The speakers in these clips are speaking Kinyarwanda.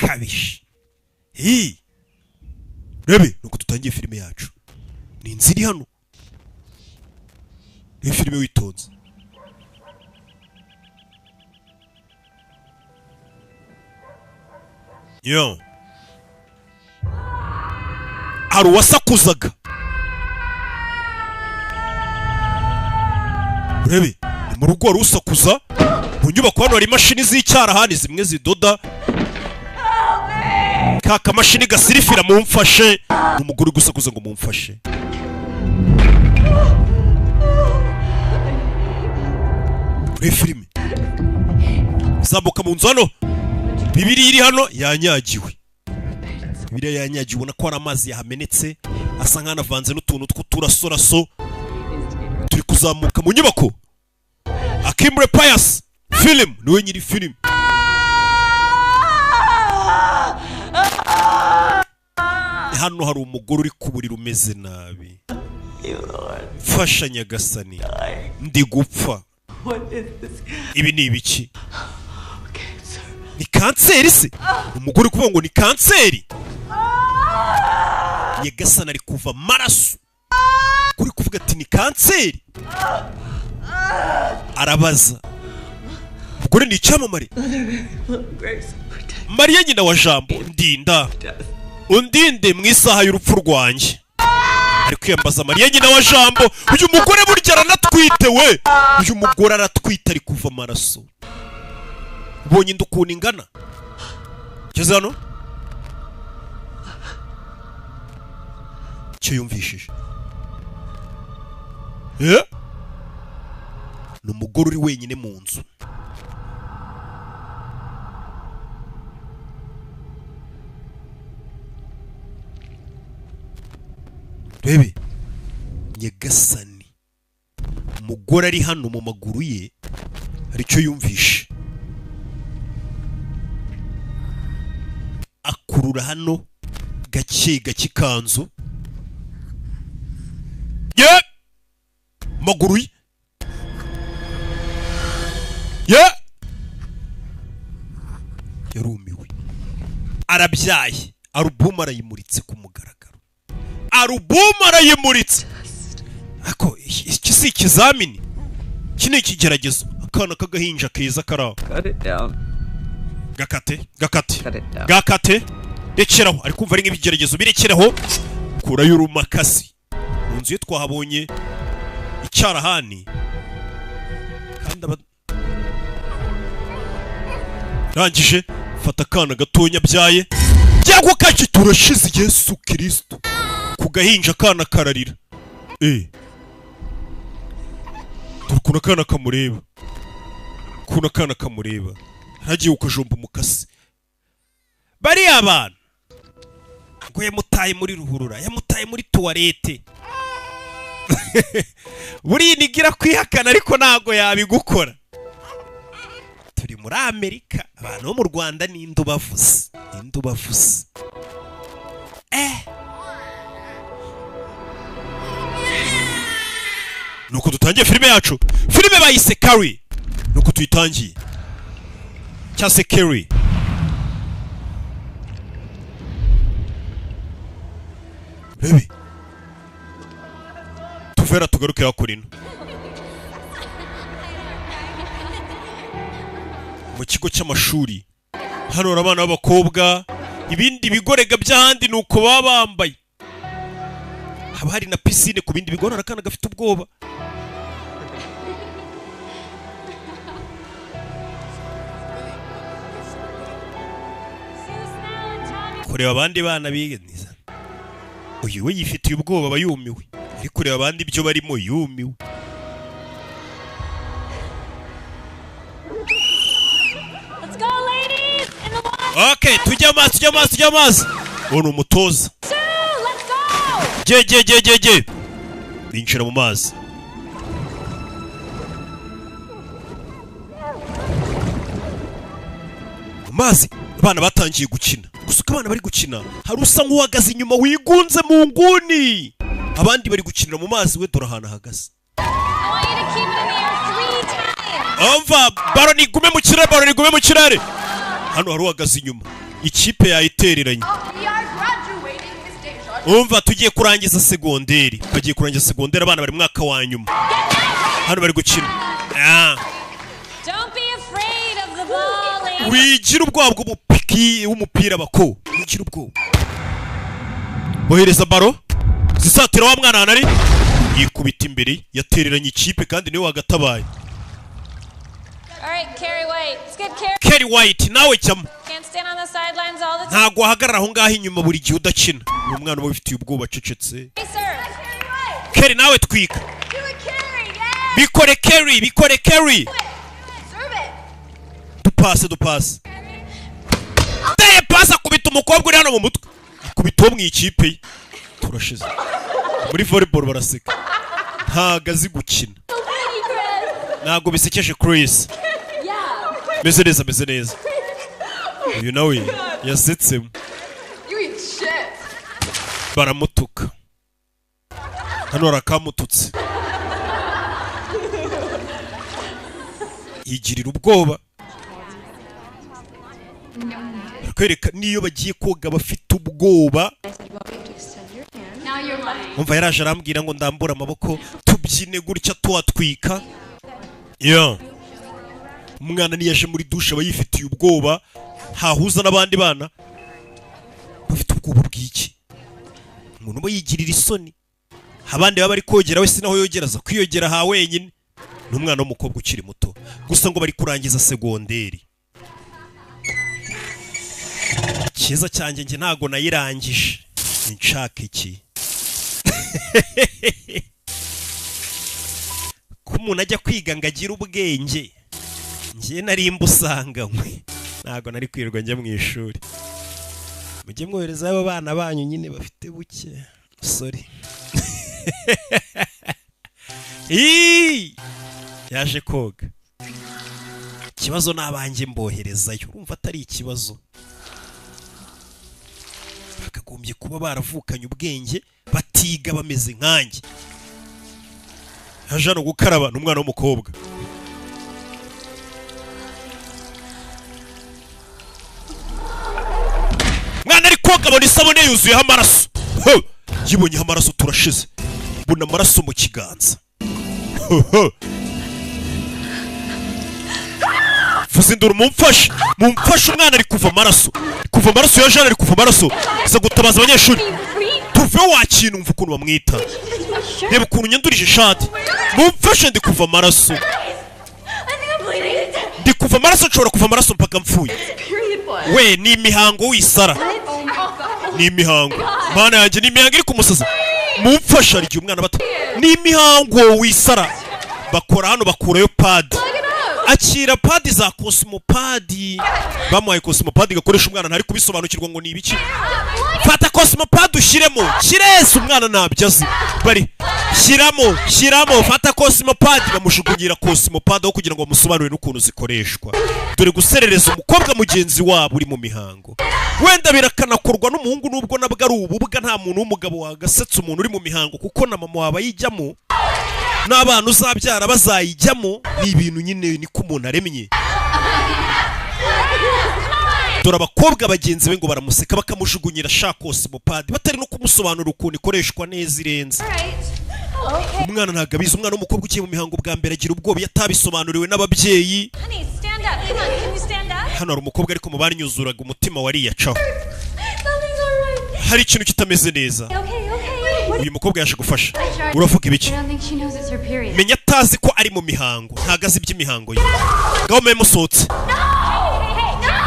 Urakabije. Hi. Rebe nuko dutangiye filime yacu. Ni inzu iri hano. Ni filime witonze. Yo. Hari uwasakuzaga. Urebe, ni mu rugo wari usakuza. Mu nyubako hano hari imashini z'icyarahani zimwe zidoda. Ka kamashini gasirifira mumfashe. Umugore uri gusakuza ngo mumfashe. Urebe filime. Zamuka mu nzu hano. Bibiliya iri hano yanyagiwe. Bibiliya yanyagiwe, ubona ko hari amazi yahamenetse asa nk'anavanze n'utuntu tw'uturasoraso. Turi kuzamuka mu nyubako. Akimbre Pius film niwe nyiri film. Hano hari umugore uri ku buriri umeze nabi. Mfasha Nyagasani, ndi gupfa. Ibi ni ibiki? Ni kanseri se? Umugore kuvuga ngo ni kanseri. Nyagasani ari kuva amaraso. Kuri kuvuga ati ni kanseri. Arabaza. Umugore ni icyamamare. Mariya nyina wa Jambo, ndinda. Undinde mu isaha y'urupfu rwanjye. Ari kwiyambaza Mariya nyina wa Jambo. Uyu mugore burya aranatwite we. Uyu mugore aratwite ari kuva amaraso. Ubonye inda ukuntu ingana. Ngeze hano. Icyo yumvishije. Ni umugore uri wenyine mu nzu. Rebe Nyagasani, umugore ari hano mu maguru ye hari icyo yumvishe. Akurura hano gake gake ikanzu ye maguru ye ye yarumiwe. Arabyaye. Alubumu arayimuritse ku mugaragaro. Alubumu arayimuritse. Ako iki si ikizamini, iki ni ikigeragezo. Akana k'agahinja keza karaho. Gakate, gakate, gakate. Rekeraho. Ari kumva ari nk'ibigeragezo, birekeraho. Kurayo urumakasi. Mu nzu ye twahabonye icyarahani. Kandi rangije fata akana gatonya byaye. Byagwa kaci turashize Yesu Kristo. Ku gahinja akana kararira. Turukuna akana kamureba. Kuna akana kamureba. Hagiye ukajomba umukasi. Bari abantu ngo yamutaye muri ruhurura, yamutaye muri toilette. Buri nigira kwihakana ariko ntago yabigukora. Turi muri Amerika, abantu bo mu Rwanda ni indubavuze, indubavuze. Nuko dutangiye filime yacu. Filime bayise Carrie. Nuko tuyitangiye. Cyase Carrie. Baby. Tuvera tugaruke hakurino. Mu kigo cy'amashuri hano abana b'abakobwa, ibindi bigorega by'ahandi nuko baba bambaye. Haba hari na piscine ku bindi bigorora, akana gafite ubwoba. Kureba abandi bana biga neza. Uyu we yifitiye ubwoba aba yumiwe. Ari kureba abandi ibyo barimo yumiwe. Okay, tujya amazi, tujya amazi, tujya amazi. Uwo ni umutoza. Je je je je je. Binjira mu mazi. Mu mazi abana batangiye gukina. Gusa uko abana bari gukina, hari usa nk'uhagaze inyuma wigunze mu nguni. Abandi bari gukinira mu mazi, we dore ahantu ahagaze. Umva, baro nigume mu kirere, baro nigume mu kirere. Hano hari uhagaze inyuma. Ikipe yayitereranye. We are graduating, Miss Deja. Umva, tugiye kurangiza segonderi, bagiye kurangiza segonderi, abana bari mu mwaka wa nyuma. Hano bari gukina. Ah. Don't be afraid of the volley. Wigira ubwoba bw'umupiki w'umupira bako, wigira ubwoba. Bohereza baro zisatira wa mwana, ahantu ari yikubita imbere, yatereranye ikipe kandi niwe wagatabaye. All right, Carrie White. Let's get Carrie. Kerry White, nawe cyamo. Can't stand on the sidelines all the time. Ntabwo wahagarara aho ngaho inyuma buri gihe udakina. Ni umwana uba wifitiye ubwoba, acecetse. Hey, sir. Kerry, nawe twika. Do it, Carrie. Yeah. Bikore Kerry, bikore Kerry. Serve it. Dupase, dupase. Teye pasi, akubita umukobwa uri hano mu mutwe, akubita uwo mu ikipe ye. Turashize. Muri volleyball baraseka, ntago azi gukina. Ntabwo bisekeje, Chris. Meze neza, meze neza. Uyu nawe yasetsemo. You eat shit. Baramutuka hano, harakamututse, yigirira ubwoba. Barakwereka niyo bagiye koga bafite ubwoba. Now you're left. Umva, yaraje arambwira ngo ndambure amaboko tubyine gutya tuhatwika. Ya umwana niyo aje muri dushe aba yifitiye ubwoba, ntahuza n'abandi bana. Bafite ubwoba bw'iki? Umuntu uba yigirira isoni, abandi baba bari kogera, we sinaho yogera, aza kwiyogera ha wenyine. Ni umwana w'umukobwa ukiri muto gusa, ngo bari kurangiza segonderi. Cyiza cyanjye, njye ntago nayirangije, nshaka iki ko umuntu ajya kwiga ngo agire ubwenge? Njye nari mbusanganywe, ntago nari kwirirwa njya mu ishuri. Mujye mwoherezayo abo bana banyu nyine bafite buke. Sorry. Ii! Yaje koga, ikibazo ni abanjye mboherezayo, urumva atari ikibazo? Bakagombye kuba baravukanye ubwenge, batiga bameze nkanjye. Yaje hano gukaraba, ni umwana w'umukobwa. Mwana ari koga abona isabune yuzuyeho amaraso. Ho! Yibonyeho amaraso, turashize. Mbona amaraso mu kiganza. Ho, ho! Vuza induru, mumfashe, mumfashe, umwana ari kuva amaraso, ari kuva amaraso ya Jane, ari kuva amaraso. Za gutabaza abanyeshuri, tuve wakintu. Umva ukuntu bamwita, reba ukuntu nyandurije ishati. Mumfashe, ndi kuva amaraso, ndi kuva amaraso, nshobora kuva amaraso mpaka mpfuye. Period blood. We, ni imihango, wisara, ni imihango. Mana yanjye, ni imihango iri kumusaza, mumfashe. Hari igihe umwana bato, ni imihango, wisara. Bakora hano, bakurayo pad. Akira pad za Kosmopad, bamuhaye Kosmopad gakoresha. Umwana ntari kubisobanukirwa ngo ni ibiki. Fata Kosmopad ushyiremo kirese, umwana ntabyo azi. Bari shyiramo, shyiramo, fata Kosmopad. Bamujugunyira Kosmopad aho kugira ngo bamusobanurire n'ukuntu zikoreshwa. Dore guserereza umukobwa mugenzi wabo uri mu mihango. Wenda birakanakorwa n'umuhungu, nubwo nabwo ari ububwa. Nta muntu w'umugabo wagasetsa umuntu uri mu mihango, kuko na mama wawe ayijyamo, n'abana uzabyara bazayijyamo. Ni ibintu nyine, niko umuntu aremye. Dore abakobwa bagenzi be ngo baramuseka, bakamujugunyira sha Kosmopad, batari no kumusobanurira ukuntu ikoreshwa neza, irenze. Umwana ntabwo abizi. Umwana w'umukobwa ugiye mu mihango bwa mbere agira ubwoba iyo atabisobanuriwe n'ababyeyi. Honey, stand up. Come on, can you stand up? Hano hari umukobwa, ariko mu banyuzuraga umutima wariyacaho. Something's alright. Hari ikintu kitameze neza. Okay. Uyu mukobwa yaje gufasha. Uravuga ibiki? I don't think she knows it's her period. Menya atazi ko ari mu mihango, ntabwo azi iby'imihango ye. Ngaho mube musohotse.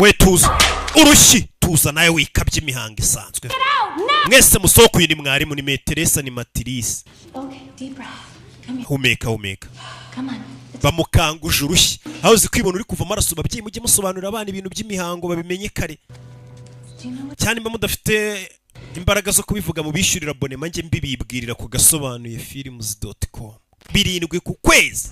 We, tuza, urushyi, tuza nawe, wikabye, imihango isanzwe. Mwese musohoke. Uyu ni mwarimu, ni maîtresse, ni matrice. Okay, deep breath. Come here. Humeka, humeka. Come on. Bamukanguje urushyi. Aho uzi kwibona uri kuva amaraso? Babyeyi, mujye musobanurira abana ibintu by'imihango babimenye kare. Do you know what? Cyane niba mudafite imbaraga zo kubivuga, mubishyurira abonnement, njye mbibibwirira ku gasobanuye films.com, 7 ku kwezi.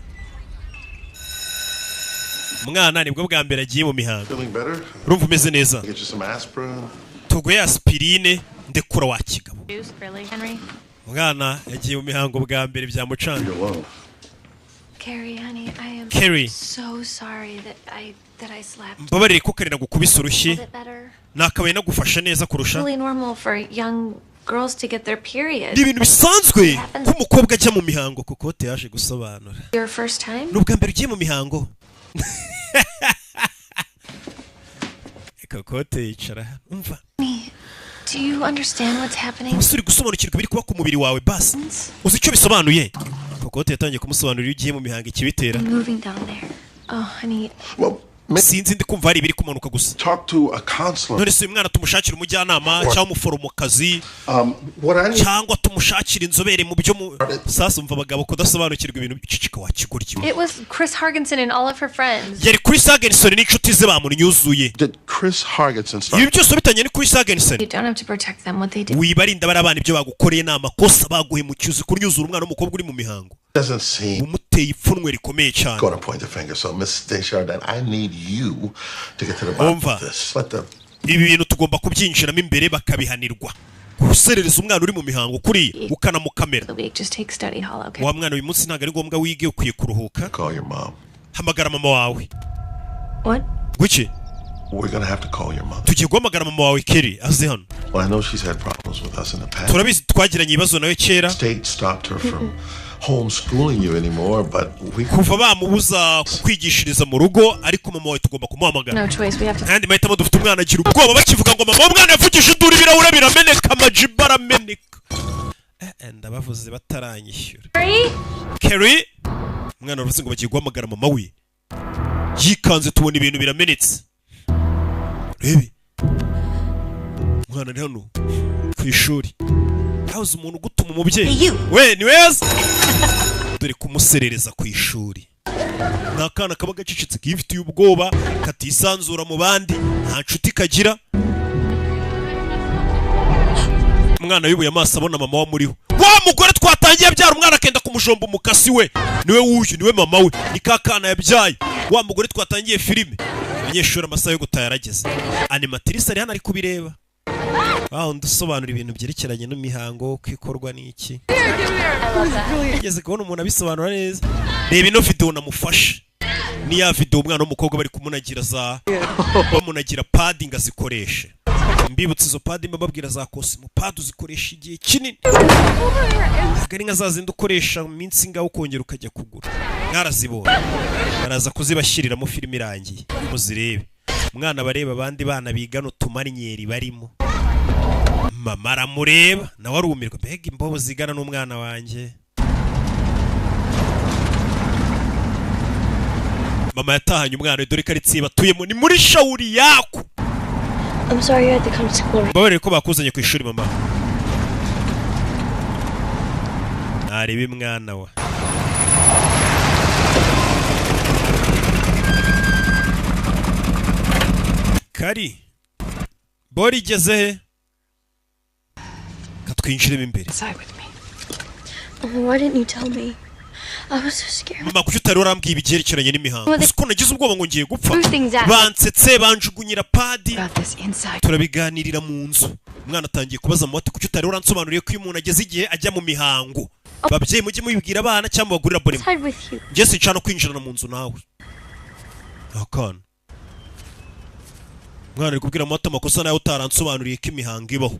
Umwana nibwo bwa mbere agiye mu mihango. Feeling better? Urumva umeze neza? Get you some aspirin. Tuguhe aspirine. Ndekura wa kigabo. Really, Henry? Umwana yagiye mu mihango bwa mbere, byamucanga. You're alone. Carrie, honey, I am Carrie. so sorry that I slapped. Mbabarire ko karina gukubisa urushyi. A bit better. Nakabaye nagufasha neza kurusha. Really normal for young girls to get their period. Ni ibintu bisanzwe ko umukobwa ajya mu mihango. Kokote yaje gusobanura. Your first time? Ni ubwa mbere ugiye mu mihango? Kokote yicara hano, umva. Me, do you understand what's happening? Umusore, gusobanukirwa ibiri kuba ku mubiri wawe? Basi uzi icyo bisobanuye? Kokote yatangiye kumusobanurira iyo ugiye mu mihango ikibitera. I'm moving down there. Oh, honey, Well, Sinzi, ndi kumva hari ibiri kumanuka gusa. talk to a counselor. None se uyu mwana tumushakira umujyanama cyangwa umuforomokazi What I need cyangwa tumushakira inzobere mu byo mu sasa? Umva abagabo kudasobanukirwa ibintu. Cicika wa kigoryi we. It was Chris Hargensen and all of her friends. Yari Chris Hargensen n'inshuti ze bamunyuzuye. Did Chris Hargensen start? Ibi byose bitanye ni Chris Hargensen. You don't have to protect them. What they did. Wibarinda bari abana, ibyo bagukoreye ni amakosa, baguhemukiye. Uzi kunyuzura umwana w'umukobwa uri mu mihango? Doesn't seem Umuteye ipfunwe rikomeye cyane. going to point the finger. So, Miss Desjardins, I need you to get to the bottom Umva. of this. Let the Ibi bintu tugomba kubyinjiramo imbere, bakabihanirwa. Guserereza umwana uri mu mihango kuriya ukanamukamera. The week, just take study hall, okay? Wa mwana, uyu munsi ntabwo ari ngombwa wige, ukwiye kuruhuka. call your mom. Hamagara mama wawe. What? Guki? We're going to have to call your mother. Tugiye guhamagara mama wawe Kerry, aze hano. Well, I know she's had problems with us in the past. Turabizi twagiranye ibibazo nawe kera. State stopped her from homeschooling you anymore, but we Kuva bamubuza kukwigishiriza mu rugo, ariko mama wawe tugomba kumuhamagara. No choice. We have to. Kandi mahitamo dufite. Umwana agira ubwoba, bakivuga ngo mama w'umwana yavugije induru, ibirahure birameneka, amajipo arameneka. Eh, ndabavuze bataranyishyura. Kerry? Kerry, umwana aravuze ngo bagiye guhamagara mama we, yikanze tubona ibintu biramenetse. Rebe, umwana ari hano ku ishuri, habuze umuntu ugutuma umubyeyi we ni weza. Dore kumuserereza ku ishuri, ni akana kaba gacecetse, kifitiye ubwoba, katisanzura mu bandi, nta nshuti kagira. Umwana yubuye amaso abona mama we amuriho, wa mugore twatangiye abyara umwana akenda kumujomba umukasi we. Niwe wuyu, niwe mama we, ni ka kana yabyaye wa mugore twatangiye filime. Abanyeshuri, amasaha yo gutaha yarageze. Animatrice ari hano, ari kubireba, wa undi usobanura ibintu byerekeranye n'imihango, uko ikorwa n'iki. Ngeze kubona umuntu abisobanura neza. Reba ino video namufashe, ni ya video umwana w'umukobwa bari kumunagira za bamunagira pad ngo azikoreshe. Mbibutse izo pad mbabwira za Kosimo Pad, uzikoresha igihe kinini, ntabwo ari nka za zindi ukoresha mu minsi ngaho ukongera ukajya kugura. Mwarazibonye, baraza kuzibashyiriramo filime irangiye muzirebe. Umwana bareba abandi bana bigana utumarinyeri barimo, mama aramureba nawe arumirwa. Mbega imbobo zigana n'umwana wanjye! Mama yatahanye umwana we, dore karitsiye batuyemo ni muri shawuri yaku. I'm sorry you had to come to school. Mbabarire ko bakuzanye ku ishuri mama. Narebe mwana wa kari bori igeze he? Katwinjiremo imbere. Inside with me. Oh, why didn't you tell me? I was so scared. Mama, kuki utari warambwiye ibyerekeranye n'imihango? Uzi ko nagize ubwoba ngo ngiye gupfa? Threw things at me. Bansetse, banjugunyira pad. About this inside. Turabiganirira mu nzu. Umwana atangiye kubaza mama ati: "Kuki utari waransobanuriye ko iyo umuntu ageze igihe ajya mu mihango?" Babyeyi, mujye mubibwira abana cyangwa mubagurire abonnement. Inside with you. Njye sinshaka no kwinjirana mu nzu nawe. Akana, umwana ari kubwira mama ati: "Amakosa nawe utaransobanuriye ko imihango ibaho."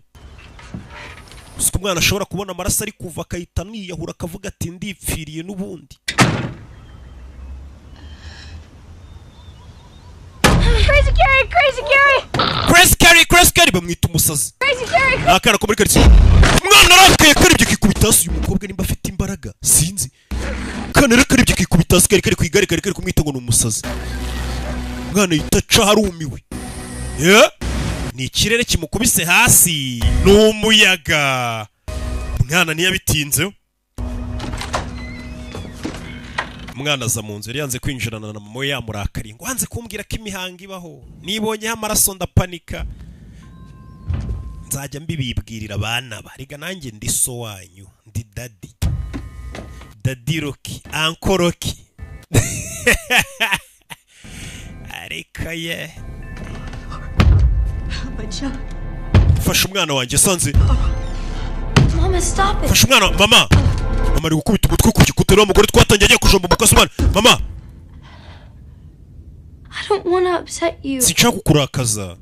Gusa ko umwana ashobora kubona amaraso ari kuva akahita aniyahura, akavuga ati: "Ndipfiriye n'ubundi." Crazy Carrie! Crazy Carrie! Crazy Carrie, Crazy Carrie, bamwita umusazi. Crazy Carrie! Ni akana ko muri karitsiye. Umwana arakaye, karebye kikubita hasi. Uyu mukobwa nimba afite imbaraga sinzi, akana rero karebye kikubita hasi, kari kari ku igare, kari kari kumwita ngo ni umusazi. Umwana yita aca harumiwe. Yeah. Ni ikirere kimukubise hasi, ni umuyaga. Umwana ntiyabitinzeho, umwana aza mu nzu. Yari yanze kwinjirana na mama we, yamurakariye ngo: "Wanze kumbwira ko imihango ibaho, nibonyeho amaraso ndapanika." Nzajya mbibibwirira abana ba rega, nanjye ndi so wanyu, ndi daddy, daddy Rocky, uncle Rocky. Ariko ye, fasha umwana wanjye sanze. Mama, stop it. Fasha umwana, mama. Mama ari gukubita umutwe ku gikuta. Uriya mugore twatangiye agiye kujomba umukasi umwana. Mama. I don't want to upset you. Sinshaka kukurakaza.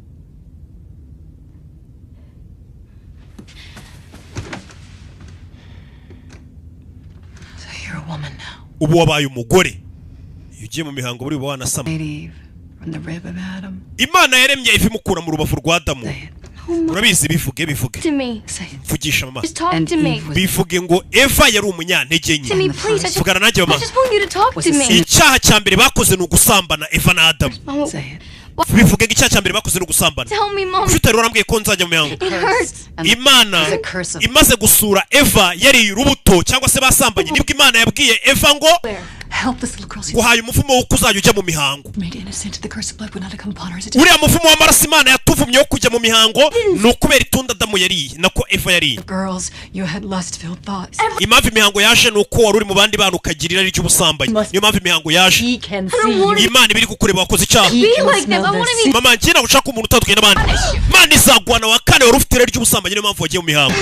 Ubu wabaye umugore. Iyo ugiye mu mihango buri uba wanasama. Made Eve from the rib of Adam. Imana yaremye Eva imukura mu rubavu rwa Adamu. Urabizi? Bivuge, bivuge. To me. Mvugisha, mama. Just talk to me. Bivuge ngo Eva yari umunyantege To me, nke. please. I just, Vugana nanjye, I mama. just want you to talk to me. Icyaha cya mbere bakoze ni ugusambana, Eva na Adamu. Mama, Bivuge ngo icyaha cya mbere bakoze ni ugusambana. tell me, Mom. Kuki utari warambwiye ko nzajya mu mihango? It hurts. Imana imaze gusura Eva yariye urubuto cyangwa se basambanye, nibwo Imana yabwiye Eva ngo Help this little girl. She's guhaye umuvumo w'uko uzajya ujya mu mihango. made innocent. The curse of blood would not have come upon her as it Uriya muvumo w'amaraso Imana yatuvumye wo kujya mu mihango ni ukubera itunda Adamu yariye, nako Eva yariye. Girls, you had lust-filled thoughts. Impamvu imihango yaje ni uko wari uri mu bandi bana ukagira irari ry'ubusambanyi, niyo mpamvu imihango yaje. Imana iba iri kukureba, wakoze icyaha. Be like them. I want to be. Mama, njye ntabwo ushaka umuntu utandukanye n'abandi. Imana izaguhana wa kane, wari ufite irari ry'ubusambanyi, niyo mpamvu wagiye mu mihango.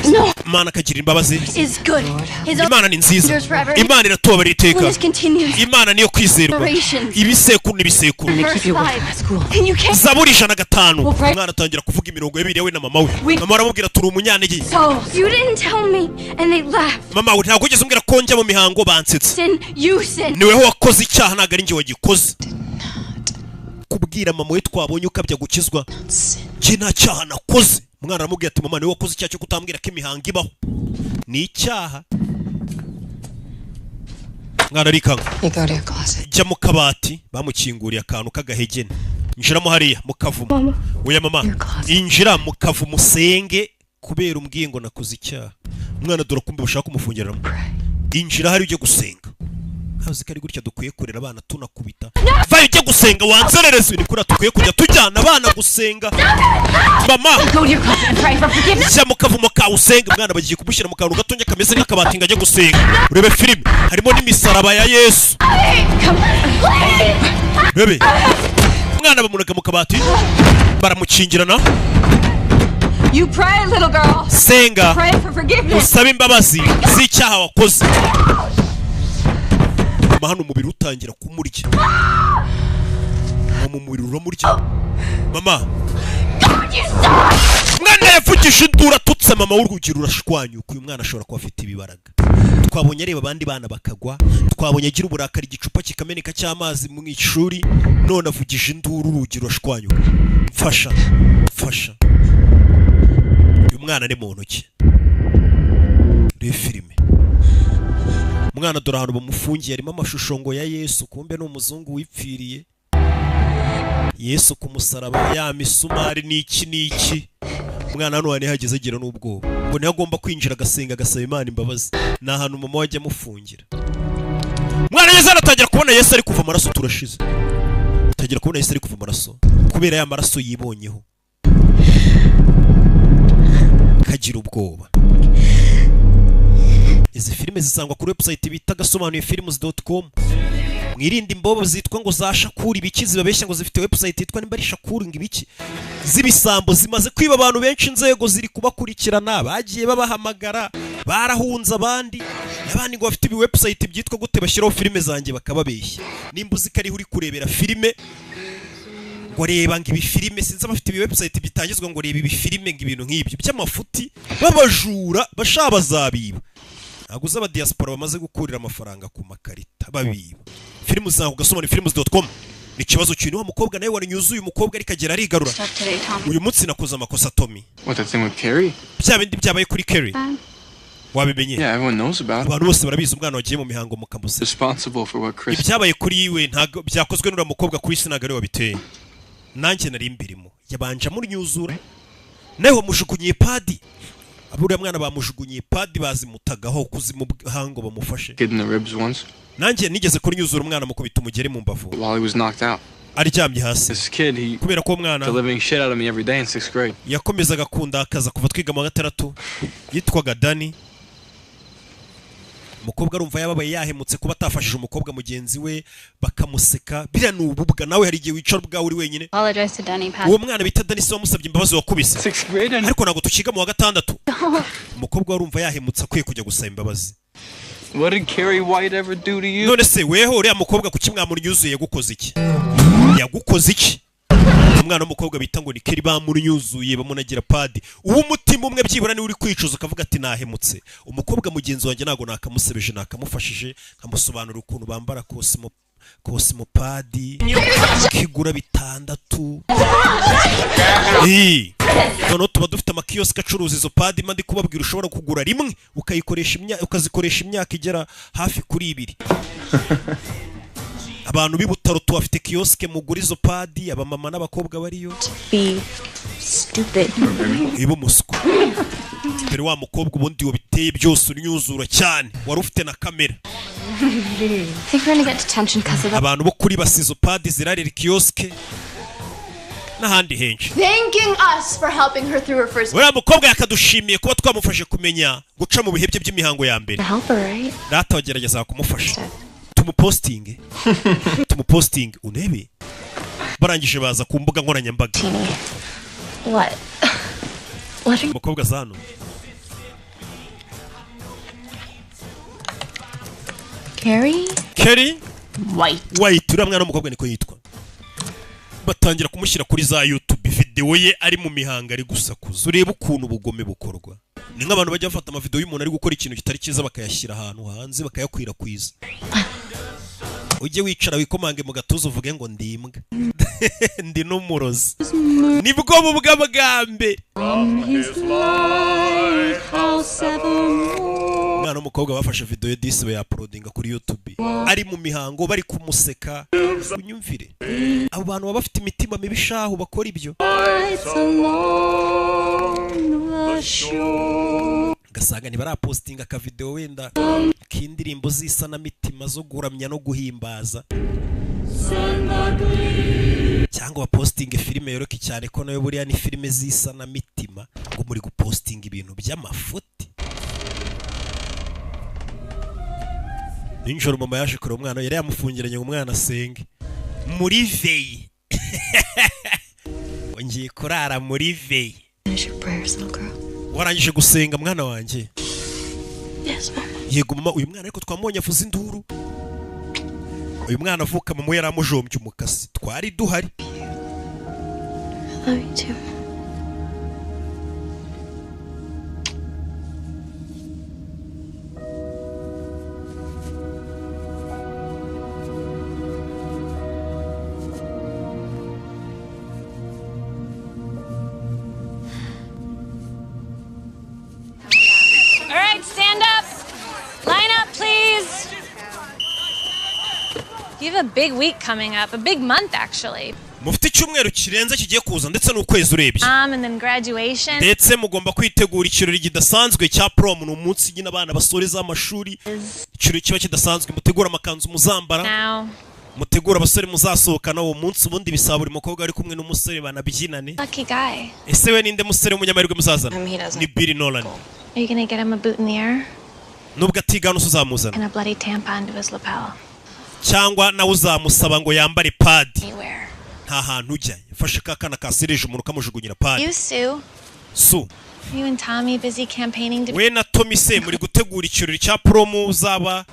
No. Imana akagira imbabazi. Is good. His Imana ni nziza. endures forever. Imana iratubabarira iteka. When this continues. Imana niyo kwizerwa ibisekuru n'ibisekuru. Verse 5. And you can't. Zaburi 105. Umwana atangira kuvuga imirongo ya Bibiliya we na mama we. Mama aramubwira, turi umunyantege. You didn't tell me, and they laughed. Mama we, ntabwo wigeze umbwira ko njya mu mihango, bansetse. Sin, you sin. Niweho wakoze icyaha, ntabwo ari njye wagikoze. Kubwira mama we twabonye ukabya gukizwa, njye nta cyaha nakoze. Umwana aramubwira ati: "Mama, niwe wakoze icyaha cyo kutambwira ko imihango ibaho, ni icyaha." Umwana arikanga. You go to your closet. Jya mu kabati, bamukinguriye akantu k'agahegene. Injiramo hariya mu kavumo. Oya mama, injira mu kavumo usenge kubera umbwiye ngo nakoze icyaha. Umwana dore kumbe bashaka kumufungiramo. Injira hari ujye gusenga. Ntazi ko ari gutya dukwiye kurera abana, tunakubita. Vayo ujye gusenga, wanzerereze. Ni kuriya dukwiye kujya tujyana abana gusenga, mama. Go to your closet and pray for forgiveness. Jya mu kavumo kawe usenge. Umwana bagiye kumushyira mu kantu gatonya kameze nk'akabati ngo ajye gusenga. Urebe filime, harimo n'imisaraba ya Yesu. Bebe, umwana bamunaga mu kabati, baramukingirana. You pray, little girl. Senga. Pray for forgiveness. Usabe imbabazi z'icyaha wakoze. Mama, hano umubiri utangira kumurya. Mama, umubiri uramurya, mama. Umwana yavugije induru atutse mama w'urugi rurashwanyuka. Uyu mwana ashobora kuba afite ibibaraga. Twabonye areba abandi bana bakagwa, twabonye agira uburakari, igicupa kikameneka cy'amazi mu ishuri, none avugije induru urugi rurashwanyuka. Mfasha, mfasha. Uyu mwana ni mu ntoki. Reba filime. Umwana dore ahantu bamufungiye harimo amashusho ngo ya Yesu, kumbe ni umuzungu wipfiriye. Yesu ku musaraba, ya misumari n'iki n'iki. Umwana hano hantu yahageze agira n'ubwoba ngo niho agomba kwinjira agasenga, agasaba Imana imbabazi. Ni ahantu mama we ajya amufungira. Umwana ageze hano atangira kubona Yesu ari kuva amaraso. Turashize. Atangira kubona Yesu ari kuva amaraso kubera ya maraso yibonyeho kagira ubwoba. Izi filime zisangwa kuri website bita gasobanuye films.com. Mwirinde imbobo zitwa ngo za Shakuri ibiki, zibabeshya ngo zifite website yitwa nimba ari Shakuri ngo ibiki, z'ibisambo zimaze kwiba abantu benshi. Inzego ziri kubakurikirana, bagiye babahamagara barahunze. Abandi abandi ngo bafite ibi website byitwa gute, bashyiraho filime zanjye bakababeshya. Nimba uzi ko ariho uri kurebera filime, ngo reba ngo ibi filime, sinzi abafite ibi website bitangizwa ngo reba ibi filime, ngo ibintu nk'ibyo by'amafuti b'abajura bashaka bazabiba. Ntabwo uzi abadiaspora bamaze gukurira amafaranga ku makarita babiba filime zawe. Ugasoma films.com. Ni ikibazo kintu wa mukobwa nawe wari yuzuye umukobwa ariko agera arigarura. Stop today, Tom. Uyu munsi nakoze amakosa, Tommy. What, that thing with Carrie? Bya bindi byabaye kuri Kerry, wabimenye? Yeah, everyone knows about it. Abantu bose barabizi, umwana wagiye mu mihango mukamuseka. Responsible for what Chris. Ibyabaye kuri we ntabwo byakozwe n'uriya mukobwa Chris, ntabwo ariwe wabiteye, nanjye nari mbirimo. Yabanje amunyuzura, nawe wamujugunyiye pad. Uriya mwana bamujugunyiye pad, bazimutagaho kuzimuhango bamufashe. Kid in the ribs once Nanjye nigeze kunyuzura umwana, mukubita umugeri mu mbavu while he was knocked out. aryamye hasi. This kid, he Kubera ko uwo mwana the living shit out of me every day in sixth grade. yakomezaga kundakaza kuva twiga mu wa gatandatu, yitwaga Dani. Umukobwa arumva yababaye, yahemutse kuba atafashije umukobwa mugenzi we bakamuseka. Biriya ni ububwa. Nawe hari igihe wicara ubwawe uri wenyine. Apologize to Danny, Pat. Uwo mwana bita Dani se wamusabye imbabazi wakubise? Ariko ntabwo tukiga mu wa gatandatu. Umukobwa warumva yahemutse, akwiye kujya gusaba imbabazi. What did Carrie White ever do to you? None se weho uriya mukobwa kuki mwamunyuzuye? Yagukoze iki? Yagukoze iki? Umwana w'umukobwa bita ngo ni Kelly bamunyuzuye, bamunagira pad. Uw'umutima umwe byibura niwe uri kwicuza ukavuga ati nahemutse umukobwa mugenzi wanjye, ntabwo nakamusebeje, nakamufashije nkamusobanurira ukuntu bambara Kosmopad kigura 6. Noneho tuba dufite amakiyosike acuruza izo pad, mba ndi kubabwira, ushobora kugura rimwe ukayikoresha ukazikoresha imyaka igera hafi kuri 2. Abantu b'i Butaro tubafite kiyosike, mugura izo pad, abamama n'abakobwa bariyo. Be stupid. Iba umuswa. Dore wa mukobwa ubundi wabiteye byose, unyuzura cyane, wari ufite na kamera. Think we're gonna get detention because of that. Abantu bo kuri basizo pad zirarira kiyosike n'ahandi henshi. Thanking us for helping her through her first. Uriya mukobwa yakadushimiye kuba twamufashe kumenya guca mu bihe bye by'imihango ya mbere. Help her, right? Data wagerageza kumufasha, tumupostinge, tumupostinge unebe. Barangije baza ku mbuga nkoranyambaga. What? What are Umukobwa aza hano. Carrie? Kelly White. White, uriya mwana w'umukobwa niko yitwa. Batangira kumushyira kuri za YouTube, video ye ari mu mihango ari gusakuza. Urebe ukuntu ubugome bukorwa. Ni nk'abantu bajya bafata amavideo y'umuntu ari gukora ikintu kitari cyiza, bakayashyira ahantu hanze, bakayakwirakwiza. Ujye wicara wikomange mu gatuza uvuge ngo ndi imbwa, ndi n'umurozi, nibwo bubwa bwa mbere. Umwana w'umukobwa bafashe video ye disi bayapolodinga kuri YouTube ari mu mihango, bari kumuseka. Unyumvire, abo bantu baba bafite imitima mibi shahu bakora ibyo, ugasanga ntibarapostinga akavideo wenda k'indirimbo z'isanamitima zo guramya no guhimbaza, cyangwa bapostinge filime yoroke cyane ko nayo buriya ni filime z'isanamitima, ngo muri gupostinga ibintu by'amafuti. Nijoro mama yaje kureba umwana, yari yamufungiranye ngo umwana asenge muri veyi. Ngiye kurara muri veyi. Finish your prayers, little girl. Warangije gusenga mwana wanjye? Yes, Mama. Yego mama. Uyu mwana ariko twamubonye avuza induru. Uyu mwana avuka mama we yari amujombye umukasi, twari duhari. I love you too. All right, stand up. Line up, please. You have a big week coming up, a big month, actually. Mufite icyumweru kirenze kigiye kuza, ndetse n'ukwezi urebye. And then graduation. Ndetse mugomba kwitegura ikirori kidasanzwe cya prom. Ni umunsi nyine abana basoreza amashuri, ikirori kiba kidasanzwe. Mutegura amakanzu muzambara, Now, mutegura abasore muzasohokana uwo munsi. Ubundi bisaba buri mukobwa ari kumwe n'umusore banabyinane. Lucky guy. Ese we ninde musore w'umunyamahirwe muzazana? He doesn't. Ni Billy Nolan. Are you gonna get him a boot in the air Nubwo atigana uzamuzana and a bloody tampon to his lapel? cyangwa nawe uzamusaba ngo yambare pad? Anywhere. Nta hantu ujya. Yafashe ka kana kasereje umuntu kamujugunyira pad. You, Sue. Su, You and Tommy busy campaigning to we na Tommy se muri gutegura ikirori cya prom, uzaba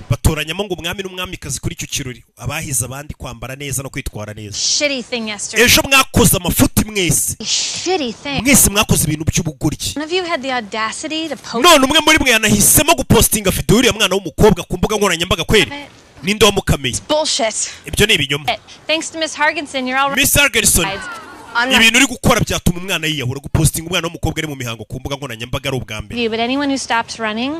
batoranyamo ngo umwami n'umwamikazi kuri icyo kirori, abahize abandi kwambara neza no kwitwara neza. Shitty thing yesterday. Ejo mwakoze amafuti mwese. Shitty thing. Mwese mwakoze ibintu by'ubugoryi. One of you had the audacity to post None umwe muri mwe yanahisemo gupostinga video y'uriya mwana w'umukobwa ku mbuga nkoranyambaga. Kweri, ninde wamukameye? Bullshit. Ibyo ni ibinyoma. it. Thanks to Miss Hargensen, you're all Miss Hargensen, I'm not. ibintu uri gukora byatuma umwana yiyahura. Gupostinga umwana w'umukobwa ari mu mihango ku mbuga nkoranyambaga ari ubwa mbere. you, but anyone who stops running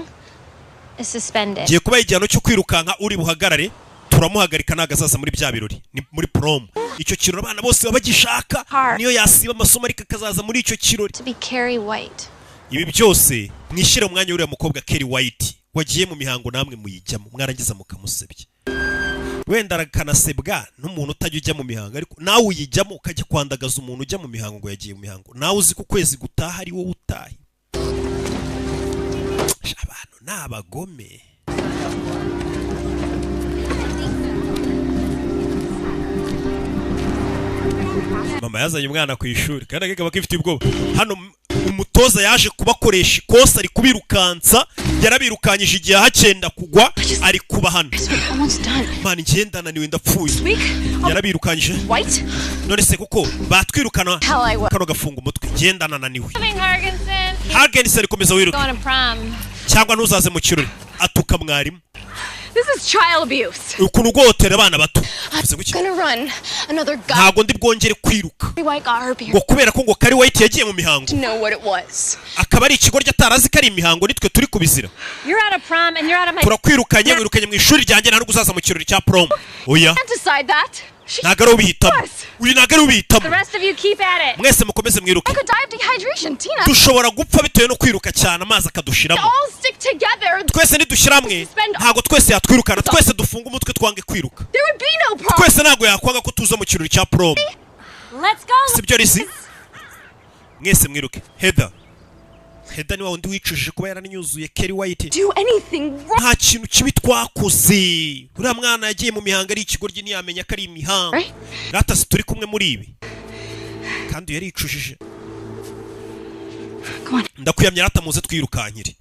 is suspended. Giye kuba igihano cyo kwirukanka, uri buhagarare turamuhagarika, ntabwo azaza muri bya birori. Ni muri prom, icyo kirori abana bose baba bagishaka, niyo yasiba amasomo ariko akazaza muri icyo kirori. To be Carrie White. Ibi byose mwishyire mu mwanya w'uriya mukobwa Kelly White wagiye mu mihango, namwe muyijyamo, mwarangiza mukamusebya. Wenda akanasebwa n'umuntu utajya ujya mu mihango, ariko nawe uyijyamo ukajya kwandagaza umuntu ujya mu mihango ngo yagiye mu mihango, nawe uzi ko ukwezi gutaha ari wowe utahe. Abantu ni abagome. Mama yazanye umwana ku ishuri kandi akaba akifitiye ubwoba. Hano Umutoza yaje kubakoresha ikosa, ari kubirukansa, yarabirukanyije igihe hacyenda kugwa, ari kuba hano. We're almost done. Mwana, ngenda naniwe, ndapfuye. Week? Yarabirukanyije. White? None se kuko batwirukana? Hell, I will. Kano gafunga umutwe, ngenda nananiwe. Moving, Hargensen. Hargensen, komeza wiruke. Going to prom. Cyangwa ntuzaze mu kirori. Atuka mwarimu. This is child abuse. Ukuntu ugotera abana bato. Bivuze ngo iki? Gonna run another guy. Ntabwo ndi bwongere kwiruka. White got her period. Ngo kubera ko ngo Kari White yagiye mu mihango, To know what it was. akaba ari ikigoryi atarazi ko ari imihango, nitwe turi kubizira. You're out of prom and you're out of my. Turakwirukanye, wirukanye mu ishuri ryanjye, nta nubwo uzaza mu kirori cya prom, oya. Can't decide that. She Ntabwo ari ubihitamo, uyu ntabwo ari ubihitamo. The rest of you keep at it. Mwese mukomeze mwiruke. I could die of dehydration, Tina. Dushobora gupfa bitewe no kwiruka cyane, amazi akadushiramo. All stick together. Twese nidushyira hamwe, ntabwo twese yatwirukana. Twese dufunga umutwe, twange kwiruka. There would be no prom. Twese ntabwo yakwanga ko tuza mu kirori cya prom. Let's go. Sibyo Lizzie? Mwese mwiruke. Heather, Heather ni wa wundi wicujije kuba yaranyuzuye Kerry White. Do anything wrong. Nta kintu kibi twakoze. Uriya mwana yagiye mu mihango ari ikigoryi, ntiyamenya ko ari imihango. Ratasi turi kumwe muri ibi, kandi yaricujije. Ndakwiyamye rata, muze twirukankire.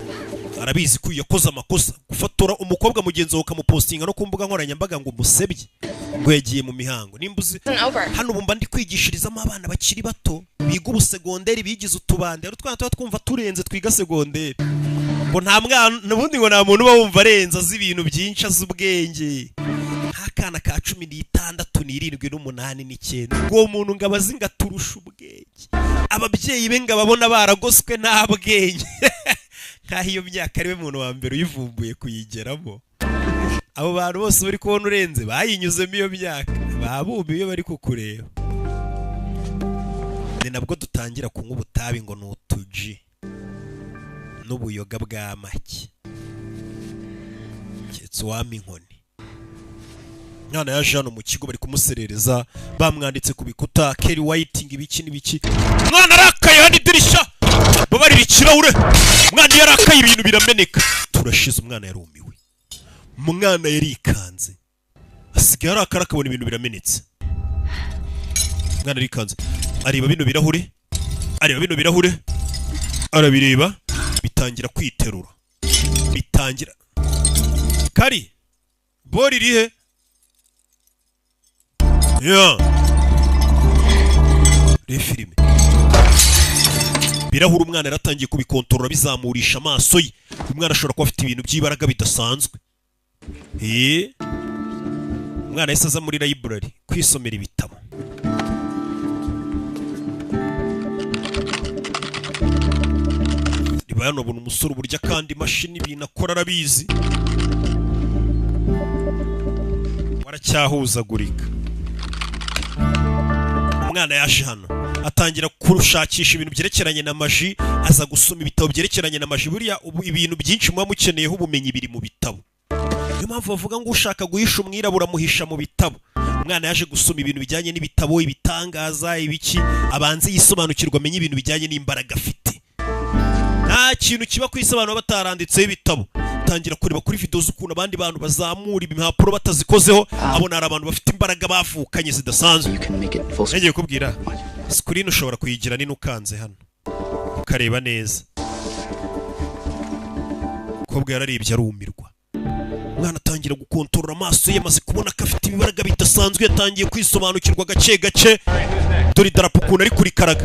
Arabizi ko uyu yakoze amakosa, gufotora umukobwa mugenzi wawe ukamupostinga no ku mbuga nkoranyambaga ngo umusebye ngo yagiye mu mihango. Nimba uzi hano ubu mba ndi kwigishirizamo abana bakiri bato biga ubusegonderi, bigize utubande. Hari utwana tuba twumva turenze twiga segonderi, ngo nta mwana ubundi, ngo nta muntu uba wumva arenze, azi ibintu byinshi, azi ubwenge, nk'akana ka 16, 7, 8, 9, ngo uwo muntu ngo abazi ngo aturusha ubwenge. Ababyeyi be ngo ababona baragoswe nta bwenge, nk'aho iyo myaka ariwe muntu wa mbere uyivumbuye kuyigeramo. Abo bantu bose uri kubona urenze bayinyuzemo iyo myaka, babumiwe iyo bari kukureba. Ni nabwo dutangira kunywa ubutabi ngo ni utuji n'ubuyoga bwa make, keretse uwampa inkoni. Mwana yaje hano mu kigo, bari kumuserereza, bamwanditse ku bikuta Kerry White, ibiki n'ibiki. Mwana arakaye, hano idirishya babarira ikirahure. Mwana iyo arakaye ibintu birameneka. Turashize. Umwana yarumiwe, umwana yarikanze, asigaye arakara akabona ibintu biramenetse. Umwana arikanze, areba bino birahure, areba bino birahure, arabireba bitangira kwiterura, bitangira kari bori irihe ya reba filime. Birahura, umwana yaratangiye kubikontorora, bizamurisha amaso ye. Umwana ashobora kuba afite ibintu by'ibaraga bidasanzwe. Umwana yahise aza muri library kwisomera ibitabo. Riba hano, abona umusore uburyo akanda imashini, ibintu akora arabizi, waracyahuzagurika. Umwana yaje hano atangira kurushakisha ibintu byerekeranye na magie, aza gusoma ibitabo byerekeranye na magie. Buriya ubu ibintu byinshi muba mukeneyeho ubumenyi biri mu bitabo. Niyo mpamvu bavuga ngo ushaka guhisha umwirabura amuhisha mu bitabo. Umwana yaje gusoma ibintu bijyanye n'ibitabo, ibitangaza, ibiki, abanze yisobanukirwa, amenye ibintu bijyanye n'imbaraga afite. Nta kintu kiba ku isi abantu baba bataranditseho ibitabo. Tangira kureba kuri video z'ukuntu abandi bantu bazamura impapuro batazikozeho, abona hari abantu bafite imbaraga bavukanye zidasanzwe. Nagiye kubwira, screen ushobora kuyigira nini ukanze hano ukareba neza. Umukobwa yararebye arumirwa. Umwana atangira gukontorora amaso ye, amaze kubona ko afite ibibaraga bidasanzwe, yatangiye kwisobanukirwa gake gake. Dore idarapo ukuntu ari kurikaraga.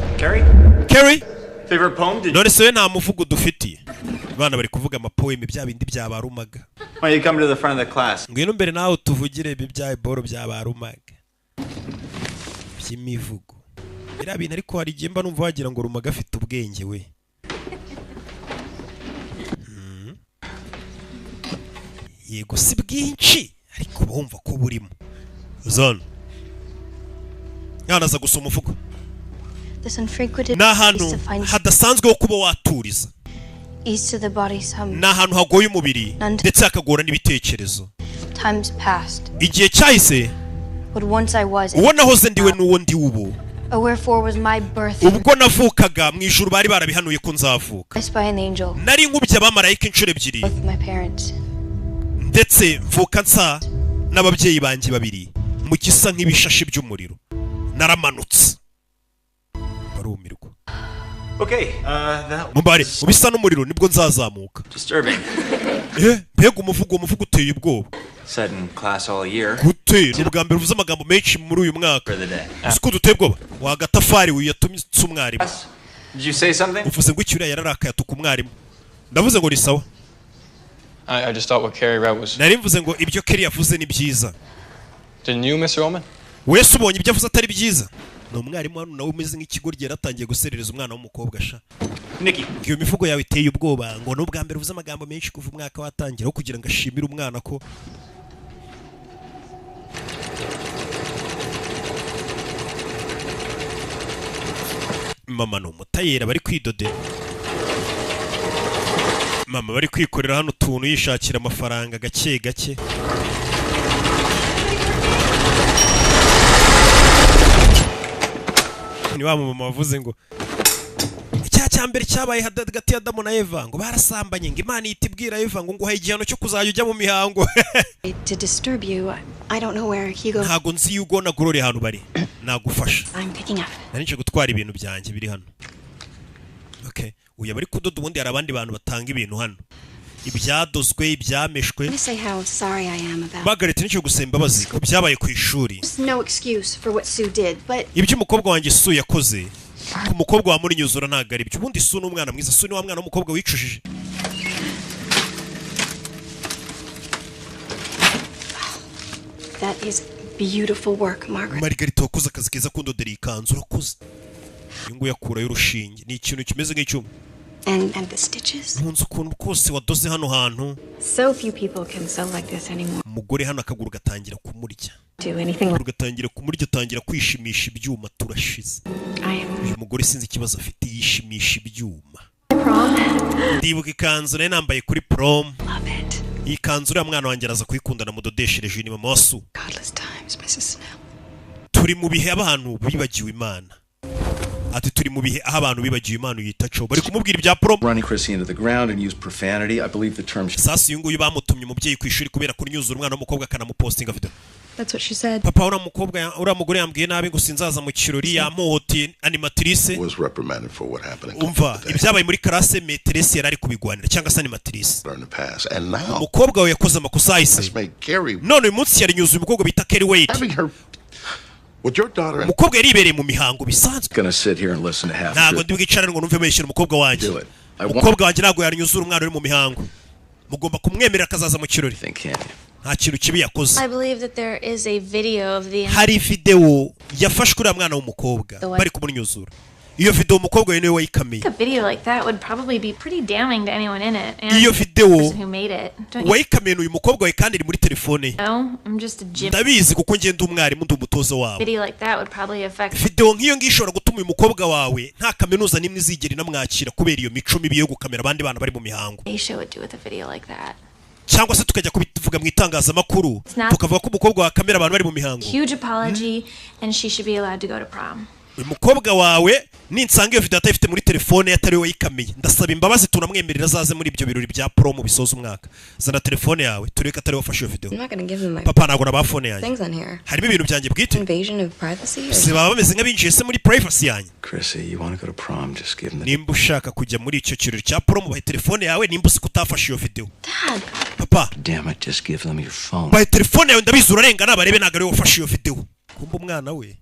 Kerry. Favorite poem? Did None se we nta muvugo dufitiye? Abana bari kuvuga amapoème, bya bindi bya barumaga. Why don't you come to the front of the class? Ngwino mbere nawe tuvugire ibi bya boro bya barumaga by'imivugo, biriya bintu. Ariko hari igihe mba numva wagira ngo Rumaga afite ubwenge we. Yego si bwinshi, ariko uba wumva ko burimo zone. Mwana aza gusoma umuvugo. This unfrequented Ni ahantu place to find hadasanzwe ho kuba waturiza. ease to the body some Ni ahantu hagoye umubiri ndetse hakagora n'ibitekerezo. Times past. Igihe cyahise. What once I was. Uwo nahoze ndiwe n'uwo ndi ubu. Oh, wherefore was my birth Ubwo navukaga mu ijuru bari barabihanuye ko nzavuka. blessed by an angel, Nari nkubye abamarayika inshuro ebyiri. both my parents. Ndetse mvuka nsa n'ababyeyi banjye babiri mu gisa nk'ibishashi by'umuriro. Naramanutse, barumirwa. Okay, that Mubare mu bisa n'umuriro nibwo nzazamuka. disturbing. Eh, mbega umuvugo, umuvugo uteye ubwoba. Said in class all year. Gute? Ni ubwa mbere uvuze amagambo menshi muri uyu mwaka. For the day. Uzi ko duteye ubwoba, wagatafari wiyatumye umwarimu. Did you say something? Uvuze ngo iki? Uriya yararakaye atuka umwarimu. Ndavuze ngo ni sawa. I just thought what Carrie read was. Nari mvuze ngo ibyo Kelly yavuze ni byiza. Didn't you, Mr. Ullman? Wese ubonye ibyo avuze atari byiza? Ni umwarimu hano nawe umeze nk'ikigoryi, yaratangiye guserereza umwana w'umukobwa sha. Nikki. Ngo iyo mivugo yawe iteye ubwoba, ngo ni ubwa mbere uvuze amagambo menshi kuva umwaka watangira, aho kugira ngo ashimire umwana ko mama ni umutayera, bari kwidodera, mama bari kwikorera hano utuntu yishakira amafaranga gake gake. Ni wa mama wavuze ngo icyaha cya mbere cyabaye hagati ya Adamu na Eva, ngo barasambanye, ngo Imana ihita ibwira Eva ngo nguhaye igihano cyo kuzajya ujya mu mihango. To disturb you, I don't know where Hugo. Ntago nzi Hugo na Gloria ahantu bari, nagufasha. I'm picking up. Nari nje gutwara ibintu byanjye biri hano. Okay, uyu bari kudoda, ubundi hari abandi bantu batanga ibintu hano, ibyadozwe, ibyameshwe. I want to say how sorry I am about. Margaret, nicyo gusaba imbabazi ku byabaye ku ishuri. There's no excuse for what Sue did, but Ibyo umukobwa wanjye Sue yakoze ku mukobwa wa Murinyuzura ntabwo ari byo. Ubundi Sue ni umwana mwiza. Sue ni wa mwana w'umukobwa wicujije. That is beautiful work, Margaret. Margarita, wakoze akazi keza kundodera iyi kanzu, urakoze. Uyu nguyu akurayo urushinge, ni ikintu kimeze nk'icyuma. And the stitches. Nkunze ukuntu kose wadoze hano hantu. So few people can sew like this anymore. Umugore hano akaguru gatangira kumurya. Do anything Akaguru like gatangira kumurya, atangira kwishimisha ibyuma, turashize. I am. Uyu mugore sinzi ikibazo afite, yishimisha ibyuma. Prom. Ndibuka ikanzu nari nambaye kuri prom. Love it. Iyi kanzu uriya mwana wanjye araza kuyikunda, namudodeshereje. Uyu ni mama wa Sue. Godless times, Mrs. Snell. Turi mu bihe abantu bibagiwe Imana. Ati turi mu bihe aho abantu bibagiwe Imana. Uyita co bari kumubwira ibya prom. Running Chrissy into the ground and used profanity. I believe the term Sasa uyu nguyu bamutumye umubyeyi ku ishuri kubera kunyuzura umwana w'umukobwa, akanamupostinga video. That's what she said. Papa, uriya mukobwa, uriya mugore yambwiye nabi ngo sinzaza mu kirori, yamuhoteye animatrice. Was reprimanded for what happened in Umva, ibyabaye muri classe, maîtresse yari ari kubigwanira cyangwa se animatrice. in the past. And now, Umukobwa we yakoze amakosa ahise. made Gary None uyu munsi yarinyuzuye umukobwa bita Kerry Wade. having her with your daughter and Umukobwa yaribereye mu mihango bisanzwe. gonna sit here and listen to half Ntabwo ndi bwicarane ngo numve meshyira umukobwa wanjye. Do it. I want Umukobwa wanjye ntabwo yarinyuzura umwana uri mu mihango, mugomba kumwemerera akazaza mu kirori. think, can you? Nta kintu kibi yakoze. I believe that there is a video of the Hari videwo yafashwe uriya mwana w'umukobwa bari kumunyuzura. Iyo videwo umukobwa we niwe wayikamiye. A video like that would probably be pretty damning to anyone in it and Iyo the videwo person who made it. Don't you wayikamiye ni uyu mukobwa we, kandi iri muri telefone ye. know? I'm just a gym. Ndabizi kuko ngenda umwarimu, ndi umutoza wabo. Video like that would probably affect Videwo nk'iyo ngiyo ishobora gutuma uyu mukobwa wawe nta kaminuza n'imwe izigera inamwakira kubera iyo mico mibi yo gukamera abandi bana bari mu mihango. Aisha would do with a video like that. Cyangwa se tukajya kubivuga mu itangazamakuru, It's not- tukavuga ko umukobwa wa kamera abantu bari mu mihango. Huge apology, and she should be allowed to go to prom. Uyu mukobwa wawe ninsanga iyo video atayifite muri telefone ye, atari we wayikamiye, ndasaba imbabazi, tunamwemerera azaze muri ibyo birori bya prom bisoza umwaka. Zana telefone yawe turebe ko atari we wafashe iyo video. I'm not gonna give them my Papa, ntabwo nabaha phone yanjye. things on here. Harimo ibintu byanjye bwite. Invasion of privacy. Or... Si baba bameze nk'abinjiye se muri privacy yanjye? Chrissy, you want to go to prom? Just give them the Nimba ushaka kujya muri icyo kirori cya prom, bahe telefone yawe nimba uzi ko utafashe iyo video. Dad. Papa. Damn it, just give them your phone. Bahe telefone yawe, ndabizi urarengana, barebe ntabwo ari we wafashe iyo video. Kumba umwana we.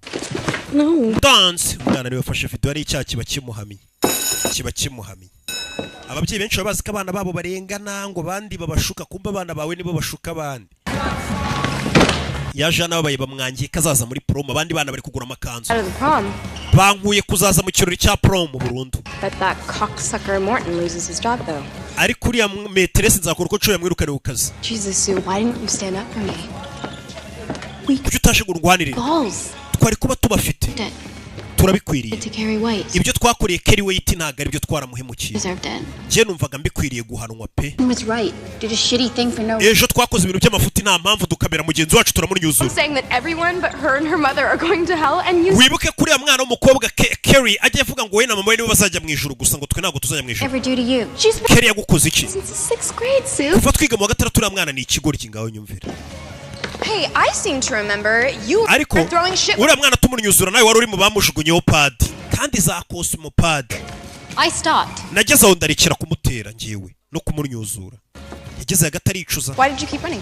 No. Dance umwana niwe wafashe video, ari icyaha kiba kimuhamye, kiba kimuhamye. Ababyeyi benshi baba bazi ko abana babo barengana, ngo abandi babashuka, kumba abana bawe nibo bashuka abandi. Yaje hano ababaye, bamwangiye ko azaza muri prom, abandi bana bari kugura amakanzu. Out of the prom. Bankuye kuzaza mu kirori cya prom burundu. But that cocksucker Morton loses his job though. Ariko uriya maîtresse nzakora uko nshoboye mwirukane ku kazi. Jesus, Sue, why didn't you stand up for me? Kuki utashe ngo urwanirire? Balls. Twari kuba tubafite, turabikwiriye. To Carrie White. Ibyo twakoreye Kerry White ntabwo aribyo, twaramuhemukiye. Deserved it. Njye numvaga mbikwiriye guhanwa pe. He was right. Did a shitty thing for no Ejo twakoze ibintu by'amafuti nta mpamvu, dukamera mugenzi wacu turamunyuzura. I'm saying that everyone but her and her mother are going to hell and you Wibuke ko uriya mwana w'umukobwa Kerry ajya avuga ngo we na mama we nibo bazajya mu ijuru gusa, ngo twe ntabwo tuzajya mu ijuru. Ever do to you? She's been Kerry yagukoze iki? since the sixth grade, Sue. Kuva twiga mu wa gatandatu, uriya mwana ni ikigoryi, ngaho nyumvira. Hey, I seem to remember you Ariko were throwing shit uriya mwana tumunyuzura, nawe wari uri mu bamujugunyeho pad, kandi za Kosmo pad. I stopped. Nageze aho ndarekera kumutera ngewe no kumunyuzura. Yageze hagati aricuza. Why did you keep running?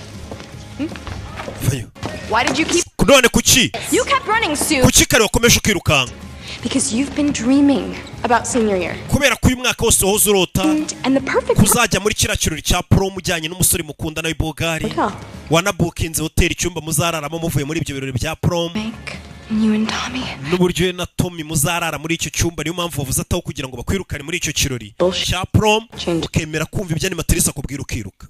Vayo. Why did you keep None kuki? You kept running, Sue. Kuki kare wakomeje ukirukanka? Because you've been dreaming about senior year. Kubera ko uyu mwaka wose wahoze urota And the perfect kuzajya muri kiriya kirori cya prom ujyanye n'umusore mukundana w'ibogari. Wanabukinze hoteli, icyumba muzararamo muvuye muri ibyo birori bya prom. You and Tommy. N'uburyo we na Tommy muzarara muri icyo cyumba. Niyo mpamvu wavuze ataho kugira ngo bakwirukane muri icyo kirori cya prom, ukemera kumva ibyo animatrice akubwira, ukiruka.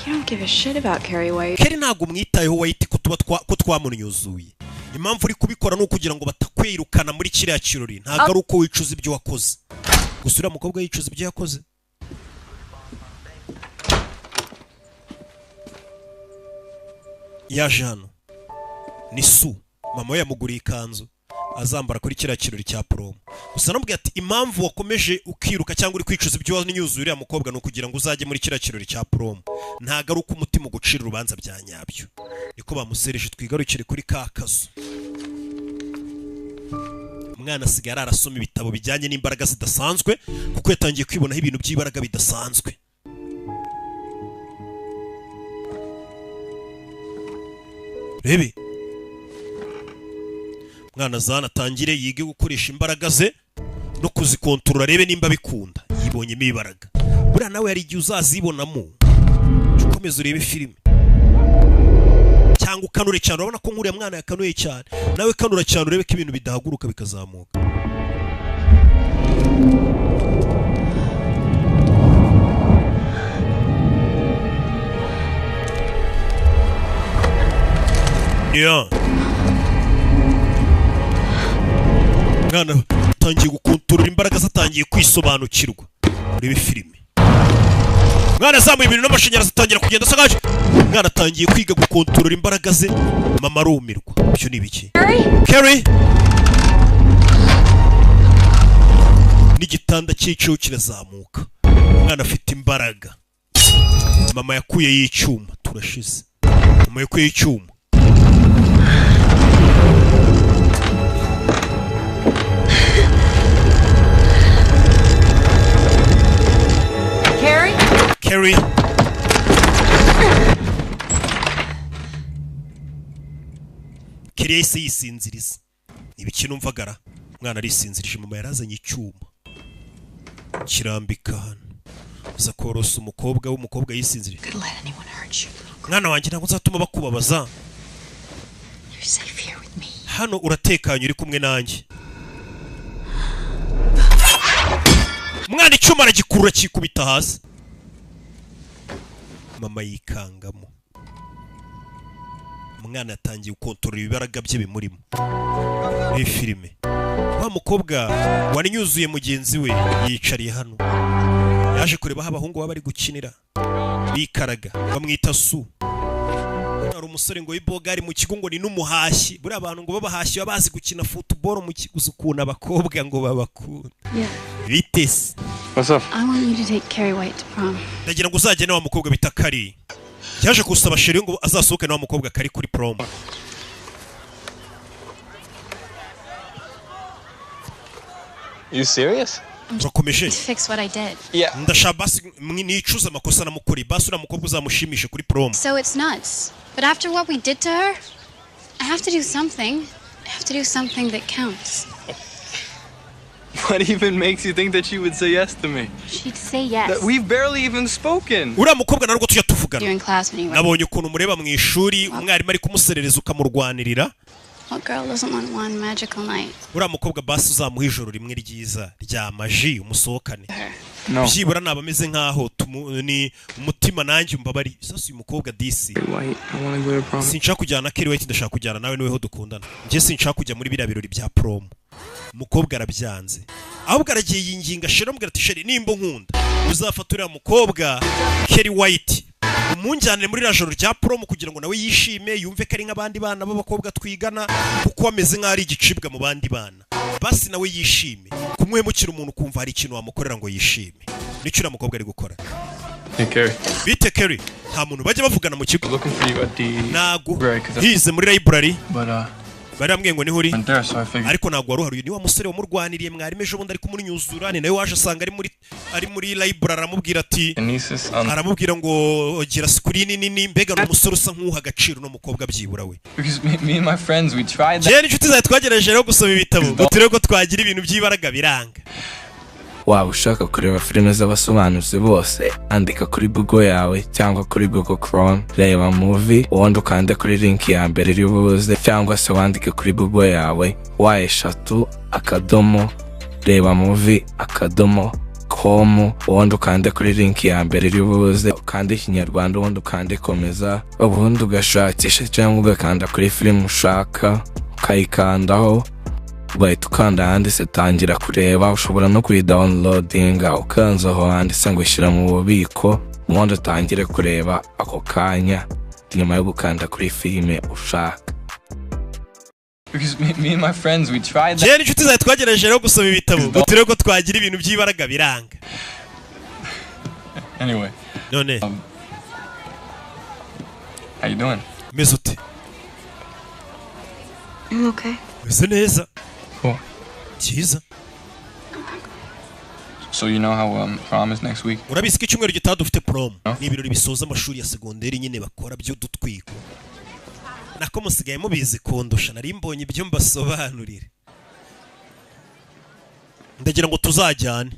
You don't give a shit about Carrie White. Kerry ntabwo umwitayeho White, ko tuba ko twamunyuzuye. Impamvu uri kubikora ni ukugira ngo batakwirukana muri kiriya kirori, ntabwo ari uko wicuza ibyo wakoze. Gusa uriya mukobwa yicuza ibyo yakoze. Yaje hano ni Su, mama we yamuguriye ikanzu azambara kuri kiriya kirori cya prom. Gusa namubwiye ati impamvu wakomeje ukiruka cyangwa uri kwicuza ibyo wanyuzuye uriya mukobwa ni ukugira ngo uzajye muri kiriya kirori cya prom, ntabwo ari uko umutima ugucira urubanza bya nyabyo. Niko bamusereje. Twigarukire kuri ka kazu. Umwana asigaye arasoma ibitabo bijyanye n'imbaraga zidasanzwe, kuko yatangiye kwibonaho ibintu by'imbaraga bidasanzwe. Rebe mwana zana atangire yige gukoresha imbaraga ze no kuzikontorora, arebe nimba bikunda. Yibonyemo imbaraga, buriya nawe hari igihe uzazibonamo. Jya ukomeza urebe filime cyangwa ukanure cyane. Urabona ko nk'uriya mwana yakanuye cyane, nawe kanura cyane urebe ko ibintu bidahaguruka bikazamuka. Yeah. Mwana atangiye gukontorora imbaraga ze, atangiye kwisobanukirwa. Urebe filime, mwana azamuye ibintu n'amashanyarazi atangira kugenda asa nkaho mwana atangiye kwiga gukontorora imbaraga ze. Mama arumirwa, ibyo ni ibiki? Kerry n'igitanda cyicayeho kirazamuka. Umwana afite imbaraga. Mama yakuyeyo icyuma, turashize. Mama yakuyeyo icyuma. Carrie? Kerry, Kerry yahise yisinziriza. Ibiki numvagara? Umwana arisinzirije. Mama yarazanye icyuma kirambika hano, aza korosa umukobwa w'umukobwa yisinzirije. Could let anyone hurt you. Mwana wanjye, ntabwo nzatuma bakubabaza. You're safe here with me. Hano uratekanye, uri kumwe nanjye. Umwana icyuma aragikurura, kikubita hasi. Mama yikangamo. Umwana yatangiye gukontorora ibibaraga bye bimurimo. Muri filime, wa mukobwa wari yuzuye mugenzi we yicariye hano, yaje kureba aho abahungu baba bari gukinira bikaraga. Bamwita Su. Hano hari umusore ngo w'ibogari mu kigo, ngo ni n'umuhashyi. Buriya abantu ngo b'abahashyi baba bazi gukina football mu kigo. Uzi ukuntu abakobwa ngo babakunda? Yeah. Bitese. What's up? I want you to take Carrie White to prom. Ndagira ngo uzagende wa mukobwa bita Kari. Yaje gusaba chéri ngo azasohoke na wa mukobwa Kari kuri prom. You serious? Urakomeje? To fix what I did. Yeah. Ndashaka basi nicuza amakosa namukoreye. Basi uriya mukobwa uzamushimishe kuri prom. So it's nuts. But after what we did to her, I have to do something. I have to do something that counts. What even makes you think that she would say yes to me? She'd say yes. That we've barely even spoken. Uriya mukobwa narwo tujya tuvugana. You're in class when you were. Nabonye ukuntu mureba mu ishuri, umwarimu ari kumuserereza ukamurwanirira. What girl doesn't want one magical night? Uriya mukobwa basi uzamuha ijoro rimwe ryiza rya magie, umusohokane. No. Byibura naba ameze nkaho ni umutima nanjye umbabari. Sasa uyu mukobwa disi. White, I want to go to prom. Sinshaka kujyana na Kerry White, ndashaka kujyana nawe, niweho dukundana. Njye sinshaka kujya muri biriya birori bya prom. Umukobwa arabyanze, ahubwo aragiye yinginga chéri, amubwira ati chéri, nimba unkunda uzafata uriya mukobwa Kerry White umunjyanire muri iriya joro rya prom, kugira ngo nawe yishime, yumve ko ari nk'abandi bana b'abakobwa twigana, kuko ameze nk'aho ari igicibwa mu bandi bana. Basi nawe yishime. Kumwemukira umuntu ukumva hari ikintu wamukorera ngo yishime, nicyo uriya mukobwa ari gukora. Hey, Carrie. Bite Kerry? Nta muntu bajya bavugana mu kigo. Looking for you at the Ntago library 'cause hize muri library. But Bari bambwiye ngo niho uri. Went there, so I figured. Ariko ntabwo wari uhari. Uyu ni wa musore wamurwaniriye mwarimu ejo bundi ari kumunyuzura, ni nawe waje asanga ari muri library, aramubwira ati Kinesis aramubwira ngo gira screen nini. Mbega ni umusore usa nk'uha agaciro uno mukobwa byibura we. Because me and my friends, we tried that. Njyewe n'inshuti zawe twagerageje rero gusoma ibitabo ngo turebe ko twagira ibintu by'ibaraga, biranga. Waba ushaka kureba filime z'abasobanuzi bose, andika kuri Google yawe cyangwa kuri Google Chrome "Reba Movie", ubundi ukande kuri link ya mbere iri buze, cyangwa se wandike kuri Google yawe www.rebamovie.com, ubundi ukande kuri link ya mbere iri buze, ukande Ikinyarwanda, ubundi ukande komeza, ubundi ugashakisha cyangwa ugakanda kuri filime ushaka, ukayikandaho, ugahita ukanda ahanditse "Tangira kureba". Ushobora no kuyidownloadinga ukanze aho handitse ngo "Shyira mu bubiko", ubundi utangire kureba ako kanya nyuma yo gukanda kuri filime ushaka. Because me and my friends, we tried that. Njyewe n'inshuti zawe twagerageje rero gusoma ibitabo ngo turebe ko twagira ibintu by'ibaraga, biranga. Anyway, None how you doing? Meze ute? I'm okay. Meze neza. Cool. Cyiza. So you know how prom is next week? Urabizi ko icyumweru gitaha dufite prom? Ni ibirori bisoza amashuri ya segonderi nyine bakora by'udutwiko. Nako musigaye mubizi kundusha, nari mbonye ibyo mbasobanurira. Ndagira ngo tuzajyane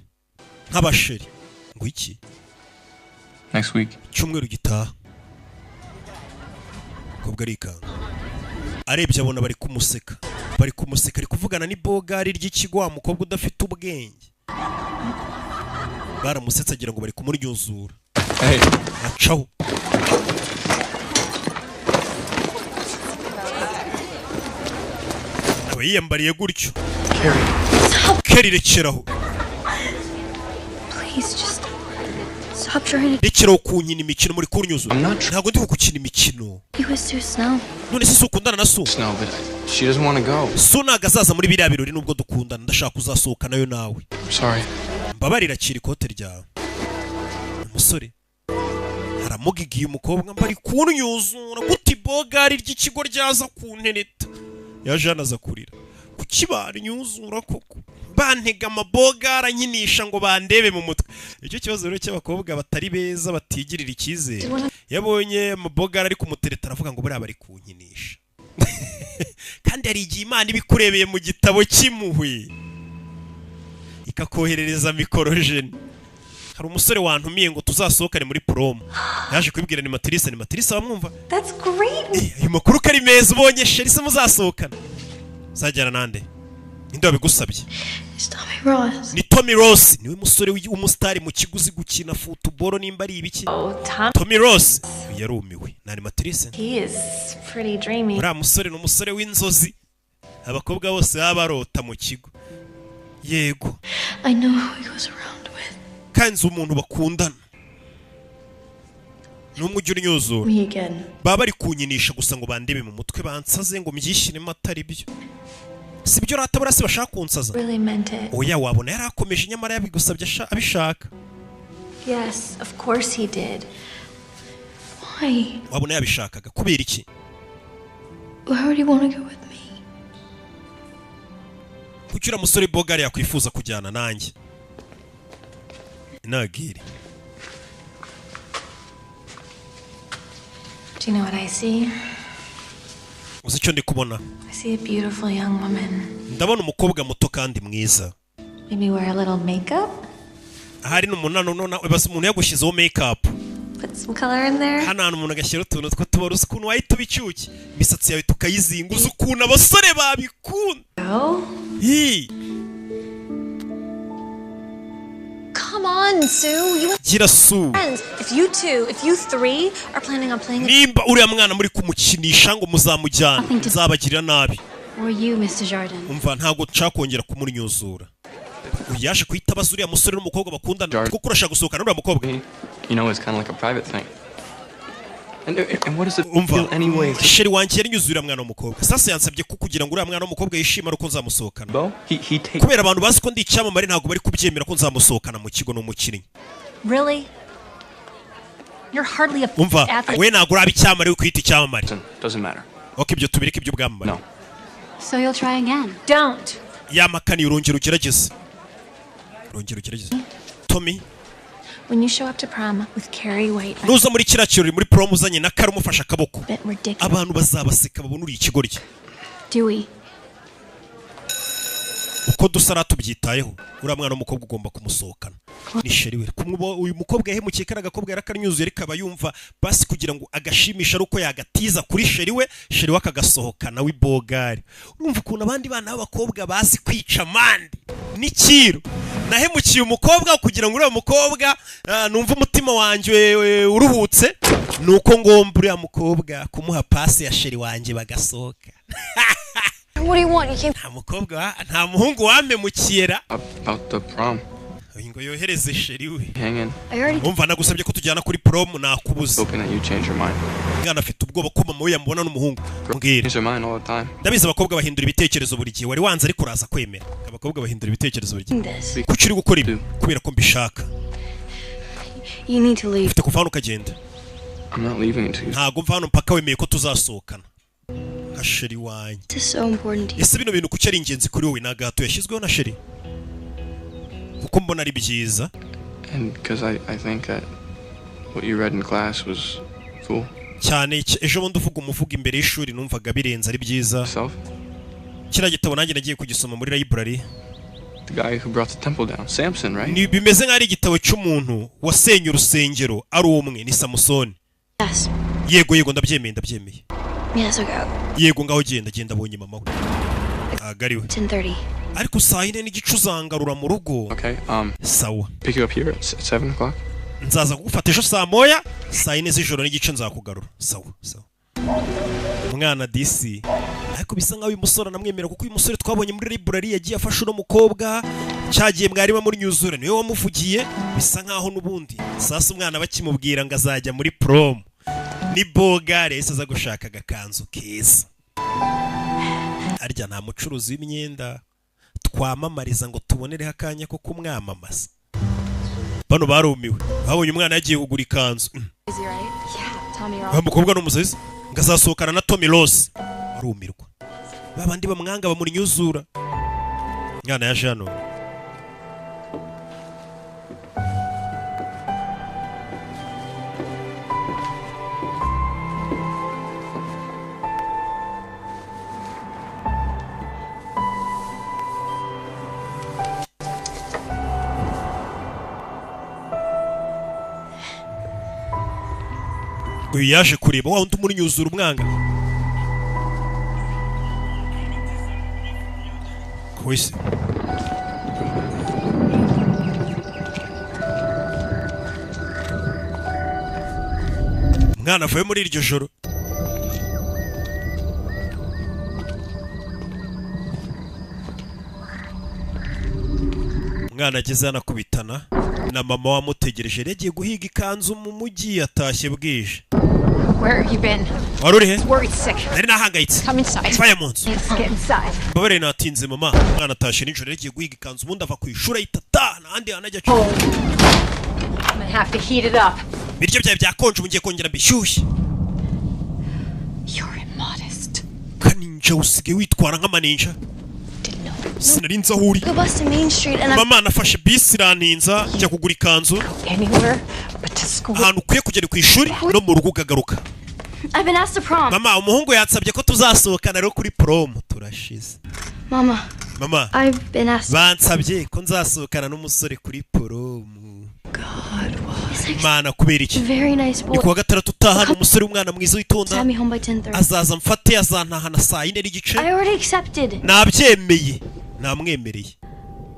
nk'abasheri. Ngo iki? Next week. Icyumweru gitaha. Umukobwa arikanga, arebye abona bari kumuseka, bari kumuseka. Ari kuvugana n'ibogari ry'ikigo, wa mukobwa udafite ubwenge. Baramusetse agira ngo bari kumuryuzura. Hey. Acaho. Aba yiyambariye gutyo. Keri, rekeraho. Please just stop trying to. Rekeraho kunkina imikino. Muri kunyuzura, ntabwo ndi gukina imikino. You with Sue Snow. None se si ukundana na Sue? No, but she doesn't want to go. Sue ntabwo azaza muri biriya birori nubwo dukundana. Ndashaka kuzasohokanayo nawe. I'm sorry. Mbabarira, akira ikote ryawe. Umusore aramugigiye umukobwa mbari kunyuzura gute? Ibogari ry'ikigo ryaza kuntereta, yaje hano aza kurira. Kuki banyuzura koko, bantega amabogari anyinisha ngo bandebe mu mutwe? Icyo kibazo rero cy'abakobwa batari beza batigirira icyizere, iyo abonye amabogari ari kumutereta aravuga ngo buriya bari kunkinisha, kandi hari igihe Imana iba ikurebeye mu gitabo cy'impuhwe ikakoherereza mikorojeni. Hari umusore wantumiye ngo tuzasohokane muri prom. Yaje kubibwira ni Matirisa, ni Matirisa bamwumva. That's great. Ayo makuru ko ari meza, ubonye chéri se muzasohokana, uzajyana nande? Ninde wabigusabye? It's Tommy Ross. Ni Tommy Ross, niwe musore w'umusitari mu kigo uzi gukina football nimba ari ibiki. Oh, Tom. Tommy Ross yarumiwe na animatrice. He is pretty dreamy. Uriya musore ni umusore w'inzozi, abakobwa bose baba barota mu kigo, yego. I know who he goes around with. Kandi nzi umuntu bakundana, ni umwe ujya unyuzura. Me again. Baba bari kunyinisha gusa ngo bandebe mu mutwe, bansaze ngo mbyishyiremo. Atari byo, si byo rata, buriya si bashaka kunsaza. Really meant it. Oya, wabona yari akomeje, nyamara yabigusabye abishaka. Yes, of course he did. Why? Wabona yabishakaga. Kubera iki? Why would he want to go with me? Kuki uriya musore bogari yakwifuza kujyana nanjye? Nagire. Do you know what I see? Uzi icyo ndi kubona? I see a beautiful young woman. Ndabona umukobwa muto kandi mwiza. Maybe wear a little makeup, Ahari ni umunani none basi umuntu yagushyizeho make up. Put some color in there. Hano hantu umuntu agashyira utuntu tw'utubara, uzi ukuntu wahita uba icyuki, imisatsi yawe tukayizinga, uzi ukuntu abasore babikunda. Go. Hi. Come on, Sue. You Gira Sue. friends. If you two, if you three are planning on playing Nimba uriya mwana muri kumukinisha ngo muzamujyana, nzabagirira nabi. Or you, Mr. Jardin. Umva, ntabwo nshaka kongera kumunyuzura. Uyu yaje guhita abaza uriya musore n'umukobwa bakundana, kuko urashaka gusohokana n'uriya mukobwa? You know, it's kind of like a private thing. And what does it Umva, feel anyway? Chéri wanjye yari uriya mwana w'umukobwa. Sasa yansabye ko kugira ngo uriya mwana w'umukobwa yishime ari uko nzamusohokana. Bo, he takes Kubera abantu bazi ko ndi icyamamare, ntabwo bari kubyemera ko nzamusohokana mu kigo, ni umukinnyi. Really? You're hardly a Umva, athlete. we ntabwo uraba icyamamare, wikwita icyamamare. Doesn't matter. Ok, ibyo tubireke iby'ubwamamare. So you'll try again. Don't. Yamakaniye, urongera ugerageze, urongera ugerageze, Tommy. When you show up to prom with Carrie White, Nuza muri kiriya kirori, muri prom, uzanye na Kari umufashe akaboko, bit ridiculous. abantu bazabaseka, babona uri ikigoryi. Dewey. Uko dusa tubyitayeho, uriya mwana w'umukobwa ugomba kumusohokana, ni chéri we. Uyu mukobwa yahemukiye kariya gakobwa, yarakanyuzuye, ariko aba yumva basi kugira ngo agashimishe ari uko yagatiza kuri chéri we, chéri we akagasohokana w'ibogari. Urumva ukuntu abandi bana b'abakobwa bazi kwica amande n'iciro. Nahemukiye umukobwa kugira ngo uriya mukobwa numve umutima wanjye uruhutse, ni uko ngomba uriya mukobwa kumuha pasi ya chéri wanjye bagasohoka. What do you want? You came. Nta mukobwa nta muhungu wampemukiye ra. About the prom. Ngo yohereze chéri we. Hanging. I already. Umva, nagusabye ko tujyana kuri prom, nakubuze. Hoping that you change your mind. Umwana afite ubwoba ko mama we yamubona n'umuhungu. Mbwira. Change their mind all the time. Ndabizi, abakobwa bahindura ibitekerezo buri gihe. Wari wanze, ariko uraza kwemera. Abakobwa bahindura ibitekerezo buri gihe. This. Kuki uri gukora ibi? Kubera ko mbishaka. You need to leave. Ufite kuva hano ukagenda. I'm not leaving until you. Ntabwo mva hano mpaka wemeye ko tuzasohokana nka chéri wanjye. This is so important to you. Ese bino bintu kuki ari ingenzi kuri wowe? Ni agahato yashyizweho na chéri, kuko mbona ari byiza. And because I think that what you read in class was cool. Cyane ejo bundi uvuga umuvuga imbere y'ishuri, numvaga birenze, ari byiza. Kiriya gitabo nanjye nagiye kugisoma muri library. The guy who brought the temple down, Samson, right? Ni bimeze nk'aho ari igitabo cy'umuntu wasenye urusengero ari umwe, ni Samusoni. Yes. Yego, yego, ndabyemeye, ndabyemeye. Yes, okay. Yego, ngaho genda, genda. Abonye mama we, ntabwo ari we. 10:30. Ariko saa 4:15 uzangarura mu rugo. Okay. Sawa. Pick you up here at 7 o'clock. Nzaza kugufata ejo saa 1, saa 4 z'ijoro n'igice nzakugarura. Sawa sawa. Umwana disi, ariko bisa nkaho uyu musore anamwemera, kuko uyu musore twabonye muri library yagiye afasha uno mukobwa cyagiye mwarimu amunyuzura, niwe wamuvugiye. Bisa nkaho n'ubundi sasa umwana bakimubwira ngo azajya muri prom ni bogare, yahise aza gushaka agakanzu keza. Arya nta mucuruzi w'imyenda twamamariza ngo tubonereho akanya ko kumwamamaza. Bano barumiwe, babonye umwana yagiye kugura ikanzu. Crazy, right? Yeah, Tommy Ross. Wa mukobwa ni umusazi, ngo azasohokana na Tommy Ross. Barumirwa, babandi bamwanga bamunyuzura. Umwana yaje hano. Uyu yaje kureba wa wundi umunyuzura umwanga kwese. Umwana avuye muri iryo joro. Umwana ageze hano akubitana na mama wamutegereje. Yari yagiye guhiga ikanzu mu mujyi, yatashye bwije. Where have you been? Wari uri he? Worried sick. Nari nahangayitse. Come inside. Vaya mu nzu. Let's get inside. Mbabarire natinze mama. Umwana atashye nijoro, yagiye guhiga ikanzu, ubundi ava ku ishuri ahita ataha, nta handi hantu ajya aca. I'm gonna have to heat it up. Ibiryo byawe byakonje, ubu ngiye kongera mbishyushye. You're immodest. Kaninja, usigaye witwara nk'amaninja. Sinari nzi aho uri. Go bus to Main Street and I'm Mama, nafashe bisi irantinza njya kugura ikanzu. Anywhere but to school. Ahantu ukwiye kugera ku ishuri no mu rugo ukagaruka. I've been asked to prom. Mama, umuhungu yansabye ko tuzasohokana rero kuri prom, turashize. Mama, Mama, I've been asked. bansabye ko nzasohokana n'umusore kuri prom. He's like Mana, kubera iki? a very nice boy. Ni kuwa gatandatu utaha, ni umusore w'umwana mwiza witonda. Have me home by 10:30. Azaza mfate, azantahana saa 4:15. I already accepted. Nabyemeye, namwemereye.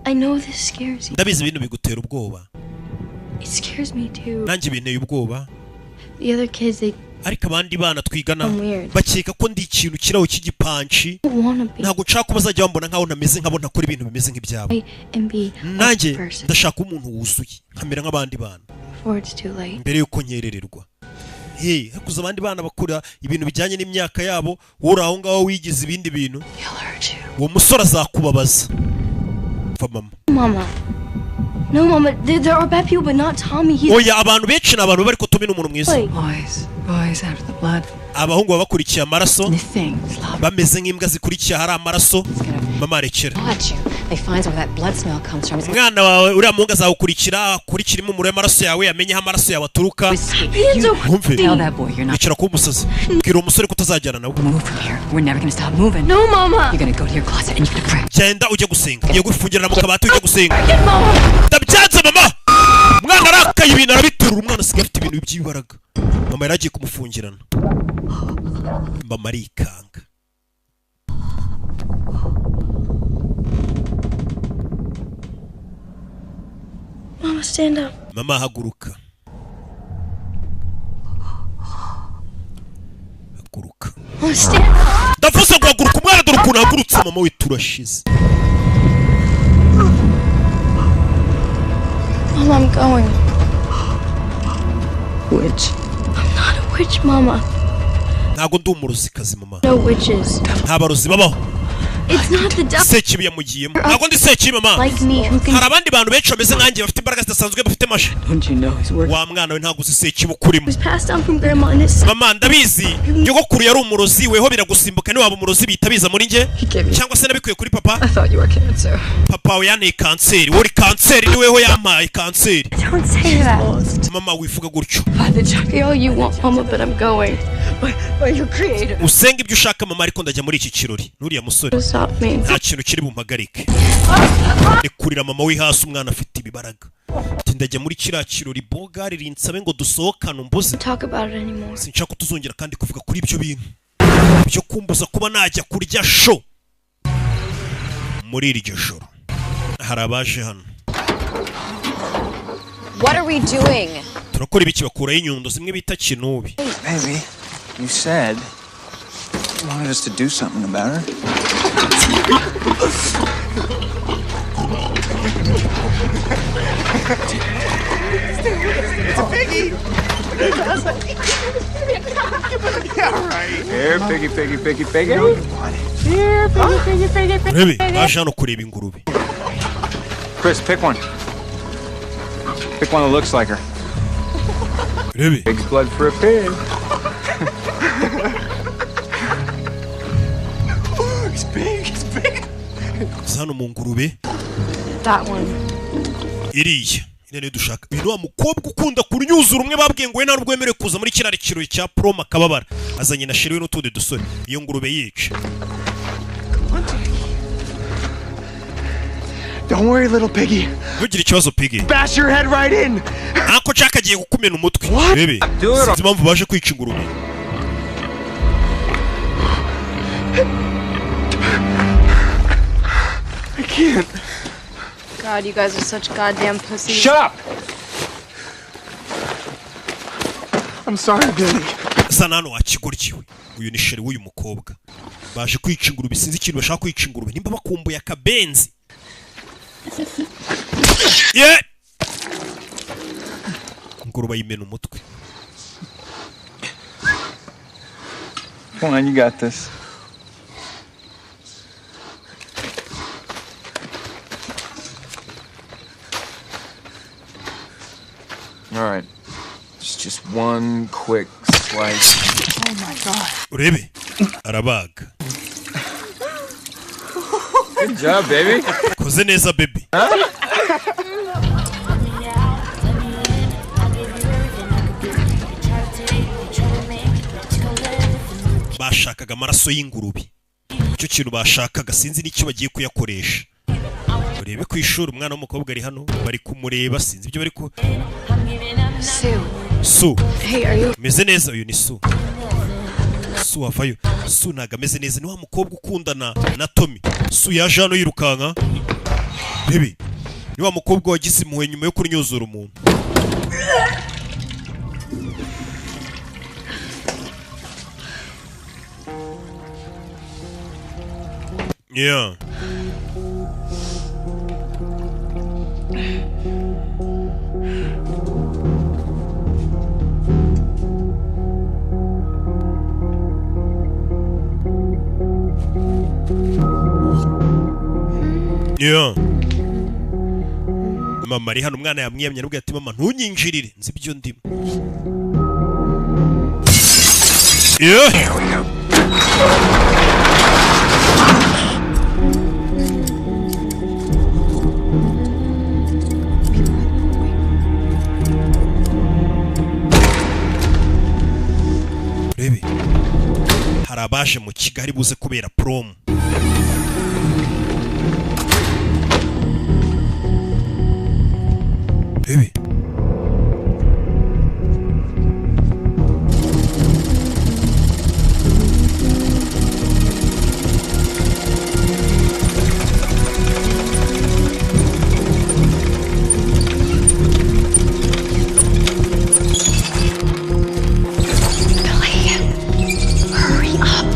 I know this scares you. Ndabizi ibintu bigutera ubwoba. It scares me too. Nanjye binteye ubwoba. The other kids, they Ariko abandi bana twigana I'm weird. bakeka ko ndi ikintu kiraho cy'igipanci. Don't wanna be. Ntabwo nshaka ko bazajya bambona nkaho ntameze nkabo, ntakora ibintu bimeze nk'ibyabo. And be a Nanjye person ndashaka umuntu wuzuye, nkamera nk'abandi bana before it's too late. mbere y'uko nkerererwa. Hey, hakuze abandi bana bakora ibintu bijyanye n'imyaka yabo, wowe uri aho ngaho wigize ibindi bintu. Uwo musore azakubabaza. Pfa mama. Mama. No, Mama, there are bad people, but not Tommy. He's Oya, abantu benshi ni abantu, ariko Tommy Tommy ni umuntu mwiza. Boys, boys after the blood. Abahungu baba bakurikiye amaraso, bameze nk'imbwa zikurikiye ahari amaraso. Mama, rekera. Watch you. They find where that blood smell comes from. Umwana wawe, uriya muhungu azawukurikira, akurikira impumuro y'amaraso yawe, amenye aho amaraso yawe aturuka. Wumve. Tell that boy you're not. Rekera kuba umusazi. Bwira uwo musore ko utazajyana nawe. Move from here. We're never gonna stop moving. No, Mama. You're gonna go to your closet and you're gonna pray. Genda ujye gusenga. Ugiye gufungirana mu kabati ujye gusenga. Ndabyanze, mama. Umwana arakaye, ibintu arabiterura. Umwana asigaye afite ibintu by'ibaraga. Mama yari agiye kumufungirana, mama arikanga. Mama, stand up. Mama, haguruka, haguruka. Mama, stand up. Ndavuze ngo haguruka. Umwana dore ukuntu ahagurutse. Mama we, turashize. Mama, I'm going. Witch. I'm not a witch, Mama. Ntabwo ndi umurozikazi, mama. No witches. Nta barozi babaho. It's not the devil. Sekibi yamugiyemo. Ntabwo ndi sekibi, mama. Like me who can Hari abandi bantu benshi bameze nkanjye, bafite imbaraga zidasanzwe, bafite maji. Don't you know he's working? Wa mwana we, ntabwo uzi sekibi ukurimo. Was passed down from Grandma and it's Mama, ndabizi, nyogokuru yari umurozi, weho biragusimbuka, niwaba umurozi bihita biza muri njye, cyangwa se nabikuye kuri papa. I thought you were cancer. Papa wawe yanteye kanseri, wowe uri kanseri, ni weho yampaye kanseri. Don't say that. Mama, wivuga gutyo. By the Jack. Pray all you want, Mama, but I'm going. By your creator. Usenga ibyo ushaka, mama, ariko ndajya muri iki kirori n'uriya musore. Don't stop me. Nta kintu kiri bumpagarike. Rekurira mama we hasi. Umwana afite ibibaraga. Ati ndajya muri kiriya kirori, bogari rinsabe ngo dusohokane, umbuze. Talk about it anymore. Sinshaka ko tuzongera kandi kuvuga kuri ibyo bintu byo kumbuza kuba najya kurya show. Muri iryo joro hari abaje hano. What are we doing? Turakora ibiki? Bakuraho inyundo zimwe bita kinubi. Baby, you said you wanted us to do something about her. It's a piggy. Yeah, right. Here, piggy, piggy, piggy, piggy. Here, piggy, piggy, piggy, piggy. Urebe, baje hano kureba ingurube. Chris, pick one. Pick one that looks like her. Urebe. Pig's blood for a pig. It's big. It's big. Za hano mu ngurube. That one. Iriya, iriya niyo dushaka. Uyu ni wa mukobwa ukunda kunyuzura, umwe babwiye ngo we nta nubwo wemerewe kuza muri kiriya kirori cya prom, akababara. Azanye na chéri we n'utundi dusore. Iyo ngurube yica. Don't worry, little piggy. Ntugire ikibazo, piggy. Bash your head right in. Ntako Jack agiye kukumena umutwe. Rebe, sinzi impamvu baje kwica ingurube. I can't. God, you guys are such goddamn pussies. Shut up! I'm sorry, Billy. Asa na hano wakigoryiwe. Uyu ni chéri w'uyu mukobwa. Baje kwica ingurube, sinzi ikintu bashaka kwica ingurube, nimba bakumbuye akabenzi ye. Ingurube ayimena umutwe. Come on, you got this. All right. It's just one quick slice. Oh my God. Urebe, arabaga. Good job, baby. Koze neza, baby. Huh? Bashakaga amaraso y'ingurube, icyo kintu bashakaga, sinzi n'icyo bagiye kuyakoresha. Urebe, ku ishuri umwana w'umukobwa ari hano, bari kumureba, sinzi ibyo bari ku Sue. Su. Hey, are you Meze neza? Uyu ni Su. Su avayo. Su ntabwo ameze neza, ni wa mukobwa ukundana na Tommy. Su yaje hano yirukanka. Bebe, ni wa mukobwa wagize impuhwe nyuma yo kunyuzura umuntu. Yeah. Yeah. Mama ari hano, umwana yamwiyamye, arabwira ati: "Mama, ntunyinjirire, nzi ibyo ndimo." Yeah. Rebe, hari abaje mu Kigali buze kubera prom. Rebe, Hurry up.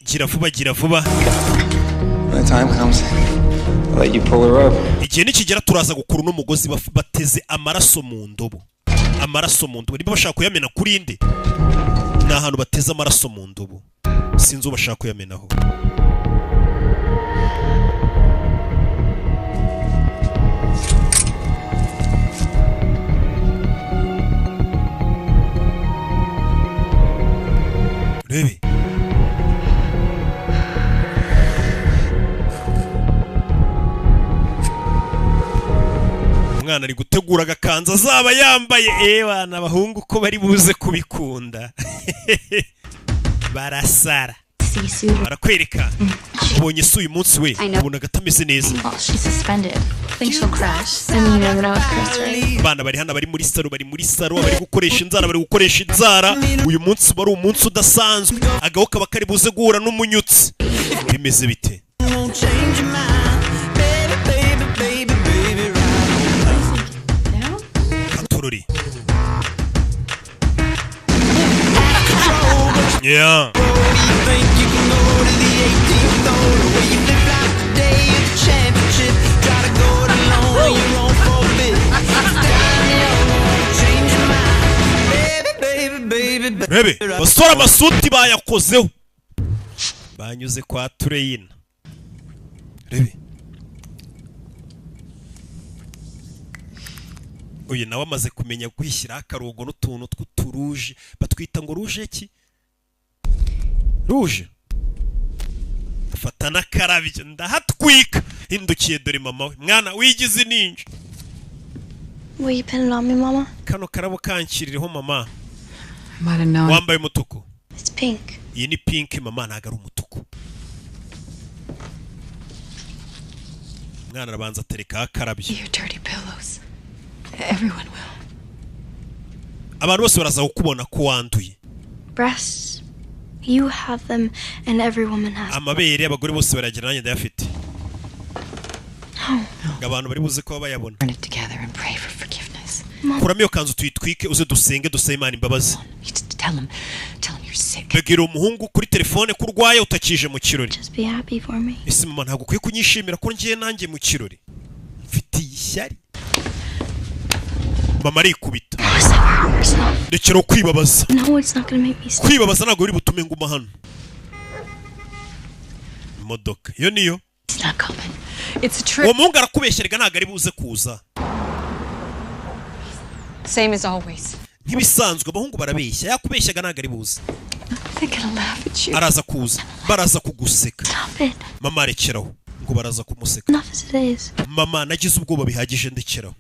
Gira vuba, gira vuba. When the time comes, I'll let you pull her up. Igihe nikigera turaza gukura uno mugozi. Bateze amaraso mu ndobo, amaraso mu ndobo. Niba bashaka kuyamena kuri inde? Ni ahantu bateze amaraso mu ndobo, sinzi uwo bashaka kuyamenaho. Rebe, umwana ari gutegura agakanzu azaba yambaye. Ewana, abahungu ko bari buze kubikunda barasara. See Sue. Barakwereka ubonye se uyu munsi we ubonaga atameze neza. Well, she's suspended. Think she'll crash. I mean, you never know with Chris, right? Abana bari hano, bari muri saro, bari muri saro, bari gukoresha inzara, bari gukoresha inzara. Uyu munsi wari umunsi udasanzwe, agaho kaba kari buze guhura n'umunyutsi. Bimeze bite? Katorori. Yeah. Rebe, basore amasuti bayakozeho, banyuze kwa tureyina. Rebe, uyu nawe amaze kumenya kwishyiraho akarongo n'utuntu tw'uturuje, batwita ngo ruje ki? Ruje. Afata n'akarabyo, ndahatwika. Hindukiye dore mama we. Mwana wigize ninja. Will you pin it on me, Mama? Kano karabo kankiririho, mama. Might have known. Wambaye umutuku. It's pink. Iyi ni pink, mama, ntabwo ari umutuku. Umwana arabanza aterekaho akarabyo. Your dirty pillows. Everyone will. Abantu bose baraza kukubona ko wanduye. Breasts. You have them, and every woman has. Amabere abagore bose baragira, nanjye ndayafite. No. Ngo abantu bari buze kuba bayabona. Burn it together and pray for forgiveness. Kuramo iyo kanzu tuyitwike, uze dusenge, dusabe Imana imbabazi. You just tell him. Tell him you're sick. Babwira umuhungu kuri telefone ko urwaye, utakije mu kirori. Just be happy for me. Ese mama, ntabwo ukwiye kunyishimira ko ngiye nanjye mu kirori? Mfitiye ishyari. Mama arikubita. Stop hurting yourself. Rekera kwibabaza. No, it's not gonna make me stop. Kwibabaza ntabwo biri butume nguma hano. Imodoka iyo niyo. It's not coming. It's a trick. Uwo muhungu arakubeshyerega, ntabwo ari buze kuza. Same as always. Nk'ibisanzwe, abahungu barabeshya. Yakubeshyaga, ntabwo ari buze. They're gonna laugh at you. Araza kuza, baraza kuguseka. Stop it. Mama, rekeraho, ngo baraza kumuseka. Enough as it is. Mama, nagize ubwoba bihagije, ndekeraho.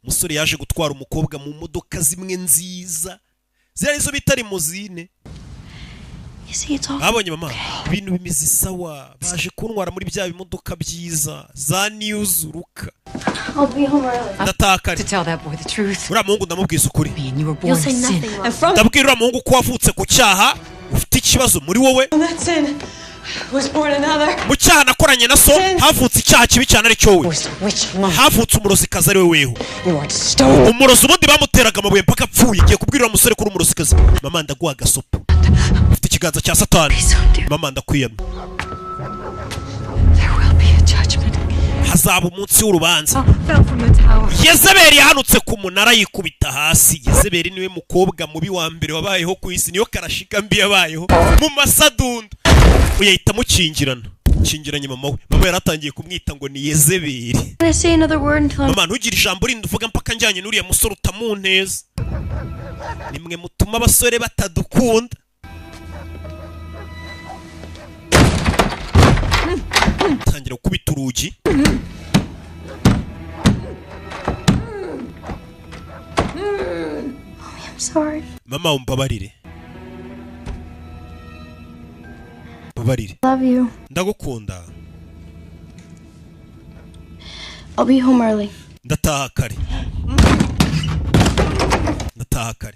Umusore yaje gutwara umukobwa mu modoka zimwe nziza, ziriya nizo bita limousine. You see, it's all Babonye mama, ibintu bimeze sawa, baje kuntwara muri bya bimodoka byiza za niyuzuruka. I'll be home early. Ndatakare. To tell that boy the truth. Uriya muhungu ndamubwiza ukuri. And you were You'll born say in sin. nothing wrong. And from Ndabwira uriya muhungu ko wavutse ku cyaha, ufite ikibazo muri wowe. that sin was born another. Mu cyaha nakoranye na so havutse icyaha kibi cyane, ari cyo wowe. Witch mom. Havutse umurozikazi, ari we weho. You are stone. Umurozi ubundi bamuteraga amabuye mpaka apfuye. Ngiye kubwira uriya musore ko uri umurozikazi. Mama, ndaguha agasopo, ufite ikiganza cya Satani. Mama, ndakwiyamye. There will be a judgment. Hazaba umunsi w'urubanza. Fell from the tower. Yezebeli yahanutse ku munara yikubita hasi. Yezebeli niwe mukobwa mubi wa mbere wabayeho ku isi, niyo karashika mbi yabayeho mu masadunda. Uyahita amukingirana. Kingiranye mama we. Mama yaratangiye kumwita ngo ni Yezebeli. I'm gonna say another word until I'm Mama, ntugire ijambo rindi uvuga mpaka njyanye n'uriya musore utamunteza. Nimwe mutuma abasore batadukunda. Tangira gukubita urugi. I'm sorry. Mama, umbabarire, mbabarire. Love you. Ndagukunda. I'll be home early. Ndataha kare, ndataha kare.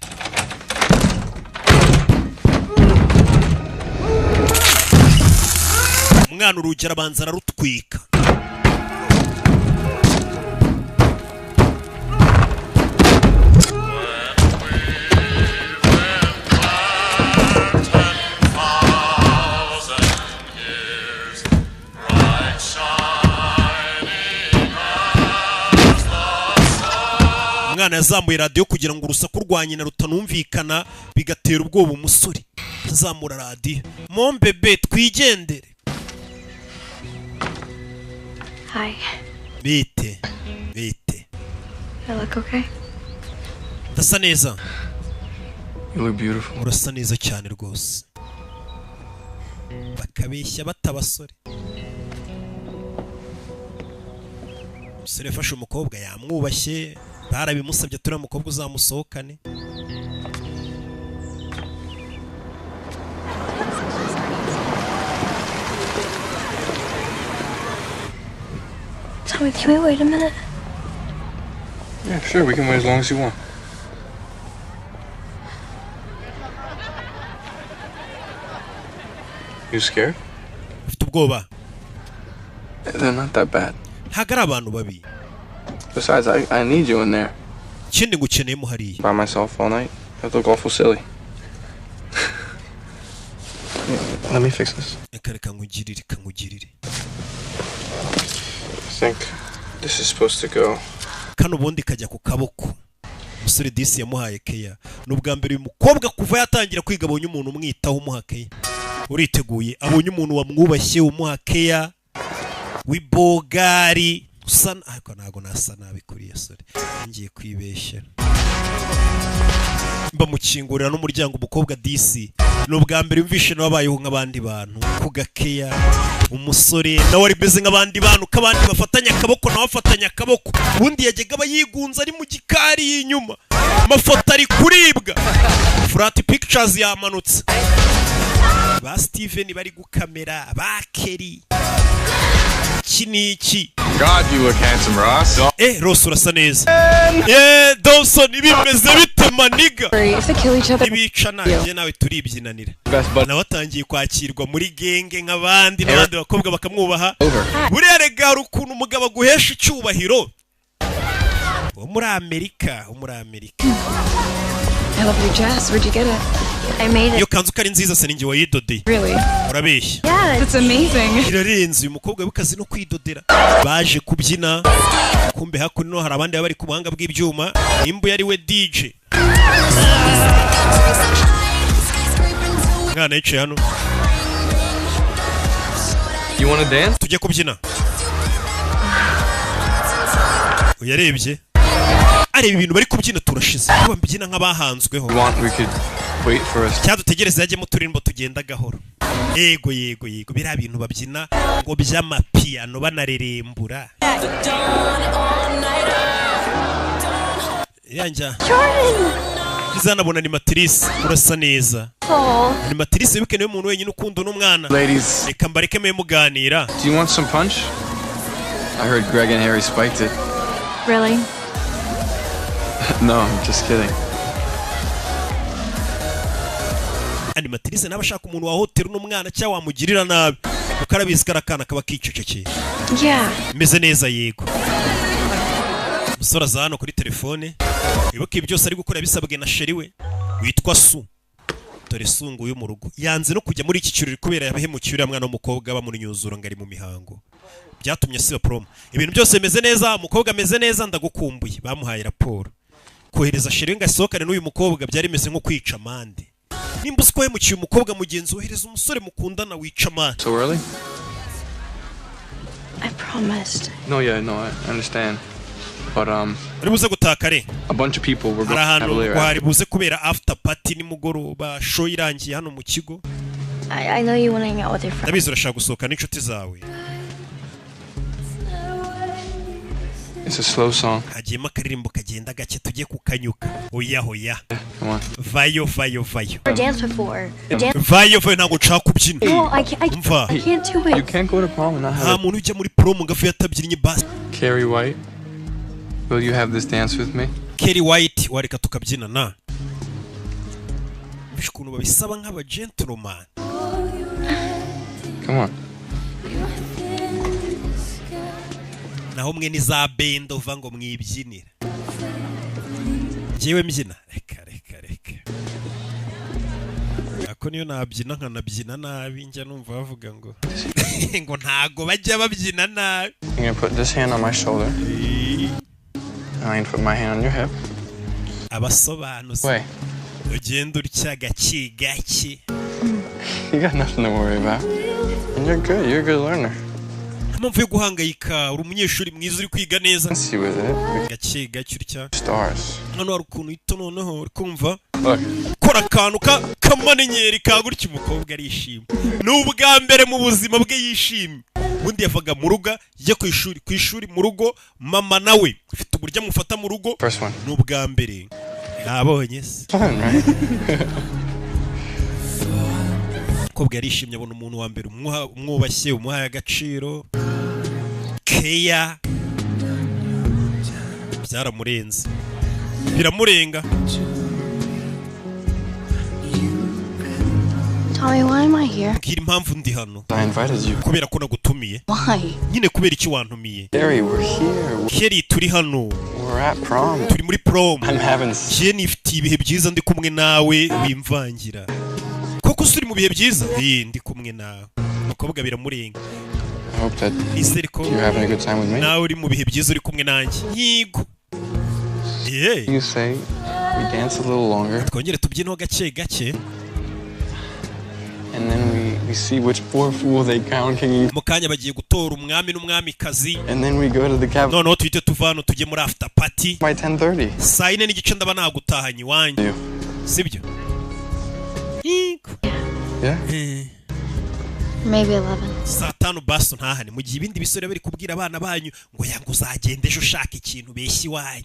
Umwana urugi arabanza ararutwika. Umwana yazamuye radiyo kugira ngo urusaku rwa nyina rutanumvikana bigatera ubwoba umusore. Azamura radiyo. Mombebe, twigendere. Hi. Bite, bite? I look okay? Ndasa neza? You look beautiful. Urasa neza cyane rwose. Bakabeshya bata abasore. Umusore yafashe umukobwa, yamwubashye, barabimusabye, turiya mukobwa uzamusohokane. Tommy, can we wait a minute? Yeah, sure. We can wait as long as you want. You scared? Ufite ubwoba? They're not that bad. Ntabwo ari abantu babi. Besides, I need you in there. Ikindi ngukeneyemo hariya. By myself all night. That look awful silly. Yeah, let me fix this. Reka, reka nkugirire, reka nkugirire. I think this is supposed to go. Kano ubundi kajya ku kaboko. Umusore disi yamuhaye keya. Ni ubwa mbere uyu mukobwa kuva yatangira kwiga abonye umuntu umwitaho, umuha keya. Uriteguye, abonye umuntu wamwubashye, umuha keya, w'ibogari usa ariko ntabwo nasa nabi kuri iyo sore, ngiye kwibeshya. Bamukingurira n'umuryango. Umukobwa disi ni ubwa mbere yumvishe nawe abayeho nk'abandi bantu ku gakeya. Umusore nawe ari meze nk'abandi bantu, ko abandi bafatanya akaboko nawe afatanya akaboko. Ubundi yajyaga aba yigunze ari mu gikari y'inyuma. Amafoto ari kuribwa, furati pictures yamanutse, ba Steven bari gukamera, ba Kelly, iki n'iki. God, you look handsome, Ross. Eh, Ross, urasa neza. Eh, Dawson, bimeze bite, my nigga? If they kill each other, Ntibicana, njye nawe turibyinanira. Nawe atangiye kwakirwa muri gang nk'abandi, n'abandi bakobwa bakamwubaha. Buriya rega hari ukuntu umugabo aguhesha icyubahiro wo muri Amerika, wo muri Amerika. I love your dress. Where'd you get it? I made Iyo it. kanzu ko ari nziza se, ninjye wayidodeye? Really? Urabeshya. Yeah. That's amazing. Irarenze. Uyu mukobwa w'ikazi no kwidodera. Baje kubyina, kumbe hakuno hari abandi baba bari ku buhanga bw'ibyuma. Nimba yari we DJ. Umwana yicaye hano. You want to dance? Tujye kubyina. Uyarebye, areba ibintu bari kubyina, turashize ko babyina nk'abahanzweho. You want? We could wait for us. Cyadutegereze yajyemo turirimbo, tugenda gahoro. Yego, yego, yego. Biriya bintu babyina ngo by'amapiyano banarerembura yanjya. Jordan! Izanabona animatrice. Urasa neza. Oh. Animatrice, wibuke niwe muntu wenyine ukunda uno mwana. Ladies. Reka mbareke mube muganira. Do you want some punch? I heard Greg and Harry spiked it. Really? No, I'm just kidding. Animatrice nawe ashaka umuntu wahotera uno mwana cyangwa wamugirira nabi, kuko arabizi ko ari akana kaba kicecekeye. Yeah. Meze neza, yego. Umusore aza hano kuri telefone. Wibuke ibi byose ari gukora bisabwe na chéri we witwa Su. Dore Su nguyu mu rugo, yanze no kujya muri iki kirori kubera yabahemukiye uriya mwana w'umukobwa bamunyuzura ngo ari mu mihango, byatumye asiba prom. Ibintu byose bimeze neza, umukobwa ameze neza, ndagukumbuye. Bamuhaye raporo. Kohereza chéri we ngo asohokane n'uyu mukobwa byari bimeze nko kwica amande. Nimba uzi ko wahemukiye umukobwa mugenzi, wohereza umusore mukundana, wica amande. So early? promised. No, yeah, no, I understand. But Uri buze gutaha kare. a bunch of people were Hari going to ahantu Cavalier. ngo hari buze kubera after party nimugoroba, show irangiye hano mu kigo. I know you want to hang out with your friends. Ndabizi urashaka gusohoka n'inshuti zawe. It's a slow song. Hagiyemo akaririmbo kagenda gake, tujye kukanyuka. Oya, oya. Come on. Vayo, vayo, vayo. Never danced before. Dance. Vayo, vayo, ntabwo nshaka kubyina. No, I can't. Umva. I can't do You it. can't go to prom and not Nta have muntu ujya muri prom ngo avuye atabyinnye basi. a Carrie White. Will you have this dance with me? Kerry White, wareka tukabyinana? Bishe ukuntu babisaba nk'aba gentleman. Come on. Naho mwe ni za bendova ngo mwibyinire, njyewe mbyina, reka reka reka. Ako niyo nabyina nkanabyina nabi, njya numva bavuga ngo ntago bajya babyina nabi. I'm gonna put this hand on my shoulder. And I'm gonna put my hand on your hip. Abasobanuzi. Wait. Ugenda utya gake gake. You got nothing to worry about. And you're good. You're a good learner. Nta mpamvu yo guhangayika, uri umunyeshuri mwiza, uri kwiga neza. See with it. Gake gake utya. Stars. Hano hari ukuntu uhita noneho uri kumva Look. kora akantu ka kamanyenyeri ka gutya, umukobwa arishima. Ni ubwa mbere mu buzima bwe yishimye. Ubundi yavaga mu rugo ajya ku ishuri, ku ishuri mu rugo, mama nawe ufite uburyo amufata mu rugo. First one. Ni ubwa mbere nabonye se. Fun, right? Umukobwa yarishimye, abona umuntu wa mbere umwubashye, umuhaye agaciro, keya byaramurenze, biramurenga. Tommy, why am I here? Mbwira impamvu ndi hano. I invited you. Kubera ko nagutumiye. Why? Nyine kubera iki wantumiye? Carrie, we're here. Kerry, turi hano. We're at prom. Turi muri prom. I'm having Njye nifitiye ibihe byiza ndi kumwe nawe, wimvangira. Koko se uri mu bihe byiza? Eh, ndi kumwe nawe. Umukobwa biramurenga. I hope that Nizere ko you're having a good time with me. nawe uri mu bihe byiza uri kumwe nanjye. Yego. Eh. You say we dance a little longer, Twongere tubyineho gake gake. and then we see which poor fool they crown king, Mu kanya bagiye gutora umwami n'umwamikazi. and then we go to the cabin Noneho tuhite tuva hano tujye muri after party. by 10:30. Saa 4:30 ndaba nagutahanye iwanyu. Sibyo? Yego. Yeah. Eh. Maybe 11. Saa 5 baso ntahane, mu gihe ibindi bisore bari kubwira abana banyu ngo yanga uzagenda ejo ushaka ikintu beshya iwanyu,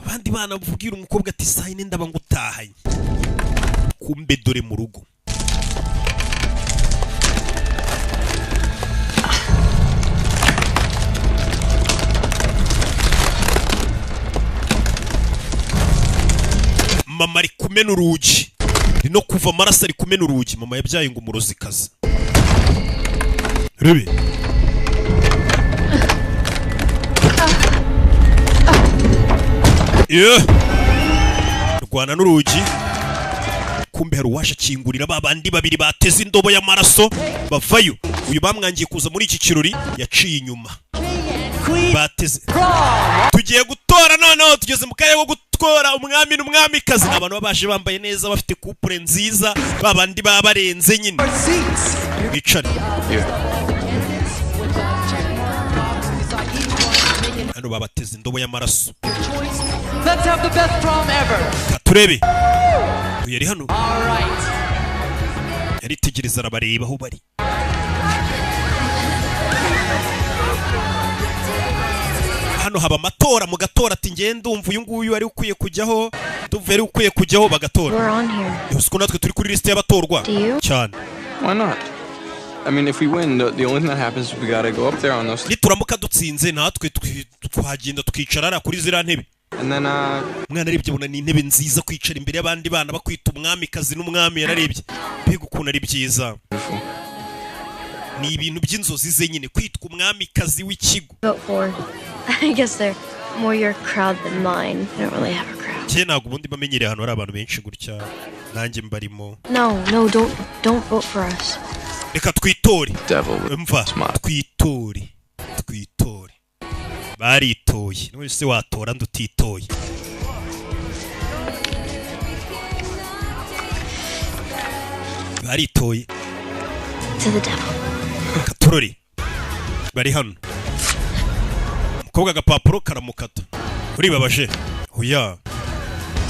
abandi bana bubwira umukobwa ati saa 4 ndaba ngutahanye. Kumbe dore mu rugo. Mama ari kumena urugi, ari no kuva amaraso, ari kumena urugi. Mama yabyaye ngo umurozikazi rebe. Yeah. Rwana n'urugi, kumbe hari uwaje akingurira ba bandi babiri bateze indobo y'amaraso bavayo. Uyu bamwangiye kuza muri iki kirori, yaciye inyuma bateze. Tugiye gutora noneho, tugeze mu karere ko gutora umwami n'umwamikazi. Ni abantu baba baje bambaye neza, bafite couple nziza, ba bandi baba barenze nyine. Bicare hano, babateze indobo y'amaraso. Let's have the best prom ever. Reka turebe. Uyu yari hano. All right. Yaritegereza, arabareba aho bari. Hano haba amatora, mu gatora ati ngiye ndumva uyu nguyu ari ukwiye kujyaho, ndumva yari ukwiye kujyaho, bagatora. We're on here. Uzi ko natwe turi kuri lisite y'abatorwa? Do you? Cyane. Why not? I mean, if we win, the only thing that happens is we gotta go up there on those. Nituramuka dutsinze, natwe twagenda tukicara hariya kuri ziriya ntebe. And then, Umwana arebye abona ni intebe nziza kwicara imbere y'abandi bana bakwita umwamikazi n'umwami. Yararebye, mbega ukuntu ari byiza! Ni ibintu by'inzozi ze nyine, kwitwa umwamikazi w'ikigo. Vote for. I guess they're more your crowd than mine. I don't really have a crowd. Njye ntabwo ubundi bamenyereye ahantu hari abantu benshi gutya, nanjye mbarimo. No, don't vote for us. Reka twitore. Devil. Mva, twitore, twitore. Baritoye. None se watora ndi utitoye? Baritoye. To the devil. Katurori. Bari hano, umukobwa agapapuro karamukata. Uribabaje oya?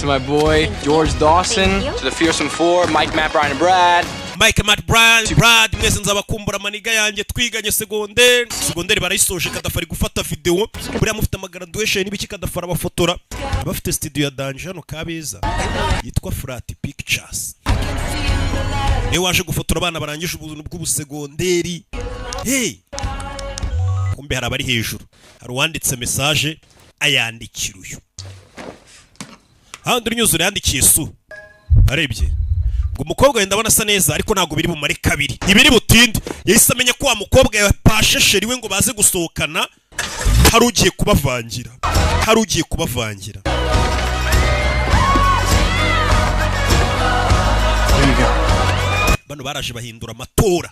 To my boy, George Dawson. To the Fearsome Four, Mike, Matt, Brian, and Brad. Mike, Matt, Brian, Brad, mwese nzabakumbura. Maniga yanjye twiganye segonderi. Segonderi barayisoje. Kadafa ari gufata video. Buriya mufite amagraduation n'ibiki, Kadafa arabafotora. Abafite studio ya danger hano Kabeza yitwa Flat Pictures, niwe waje gufotora abana barangije ubuntu bw'ubusegonderi. Hey, kumbe hari abari hejuru, hari uwanditse message ayandikira uyu handi unyuzure yandikiye su. Arebye ngo umukobwa wenda abona asa neza, ariko ntabwo biri bumare kabiri, ntibiri butinde. Yahise amenya ko wa mukobwa yapashe chéri we ngo baze gusohokana, hari ugiye kubavangira, hari ugiye kubavangira. Here you go. Bano baraje bahindura amatora,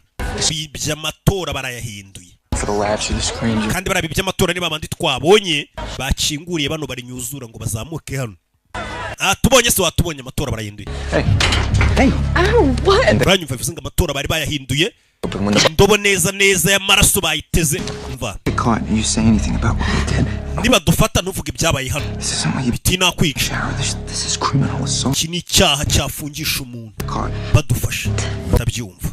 bibye amatora, barayahinduye. For the laughs or the screams. Kandi barabibye amatora, ni babandi twabonye bakinguriye bano barinyuzura ngo bazamuke hano. Ah, tubonye se watubonye, amatora barahinduye. Hey. Hey. Ow, what? Uranyumva? Bivuze ngo amatora bari bayahinduye, indobo neza neza y'amaraso bayiteze. Umva. Get caught and you say anything about what we did. Nibadufata ntuvuge ibyabaye hano. This isn't what you Biti nakwica. This is criminal assault. Iki ni icyaha cyafungisha umuntu. Caught. Badufashe, ndabyumva.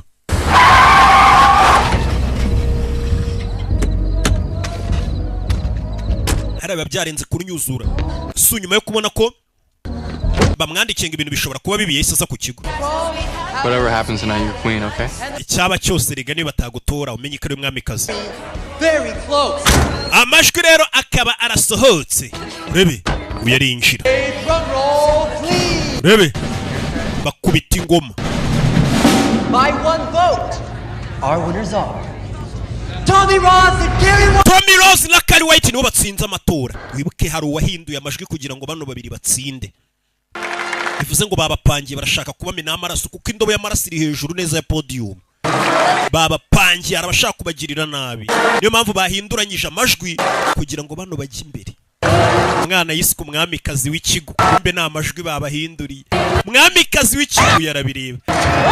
Hariya biba byarenze kunyuzura si nyuma yo kubona ko bamwandikiye ngo ibintu bishobora kuba bibi, yahise aza ku kigo. Whatever happens tonight, you're queen, okay? Icyaba cyose rega, niba batagutora umenye ko ari umwamikazi. Very close. Amajwi rero akaba arasohotse. Urebe uyu arinjira. Drum roll, please. Urebe bakubita ingoma. By one vote, our winners are Tommy Ross and Gary White. Tommy Rose na Kari White nibo batsinze amatora. Wibuke hari uwahinduye amajwi kugira ngo bano babiri batsinde, bivuze ngo babapangiye, barashaka kubamenaho amaraso kuko indobo y'amaraso iri hejuru neza ya podium. Babapangiye, hari abashaka kubagirira nabi, niyo mpamvu bahinduranyije amajwi kugira ngo bano bajye imbere. Umwana yiswe umwamikazi w'ikigo, kumbe ni amajwi babahinduriye. Umwamikazi w'ikigo yarabireba,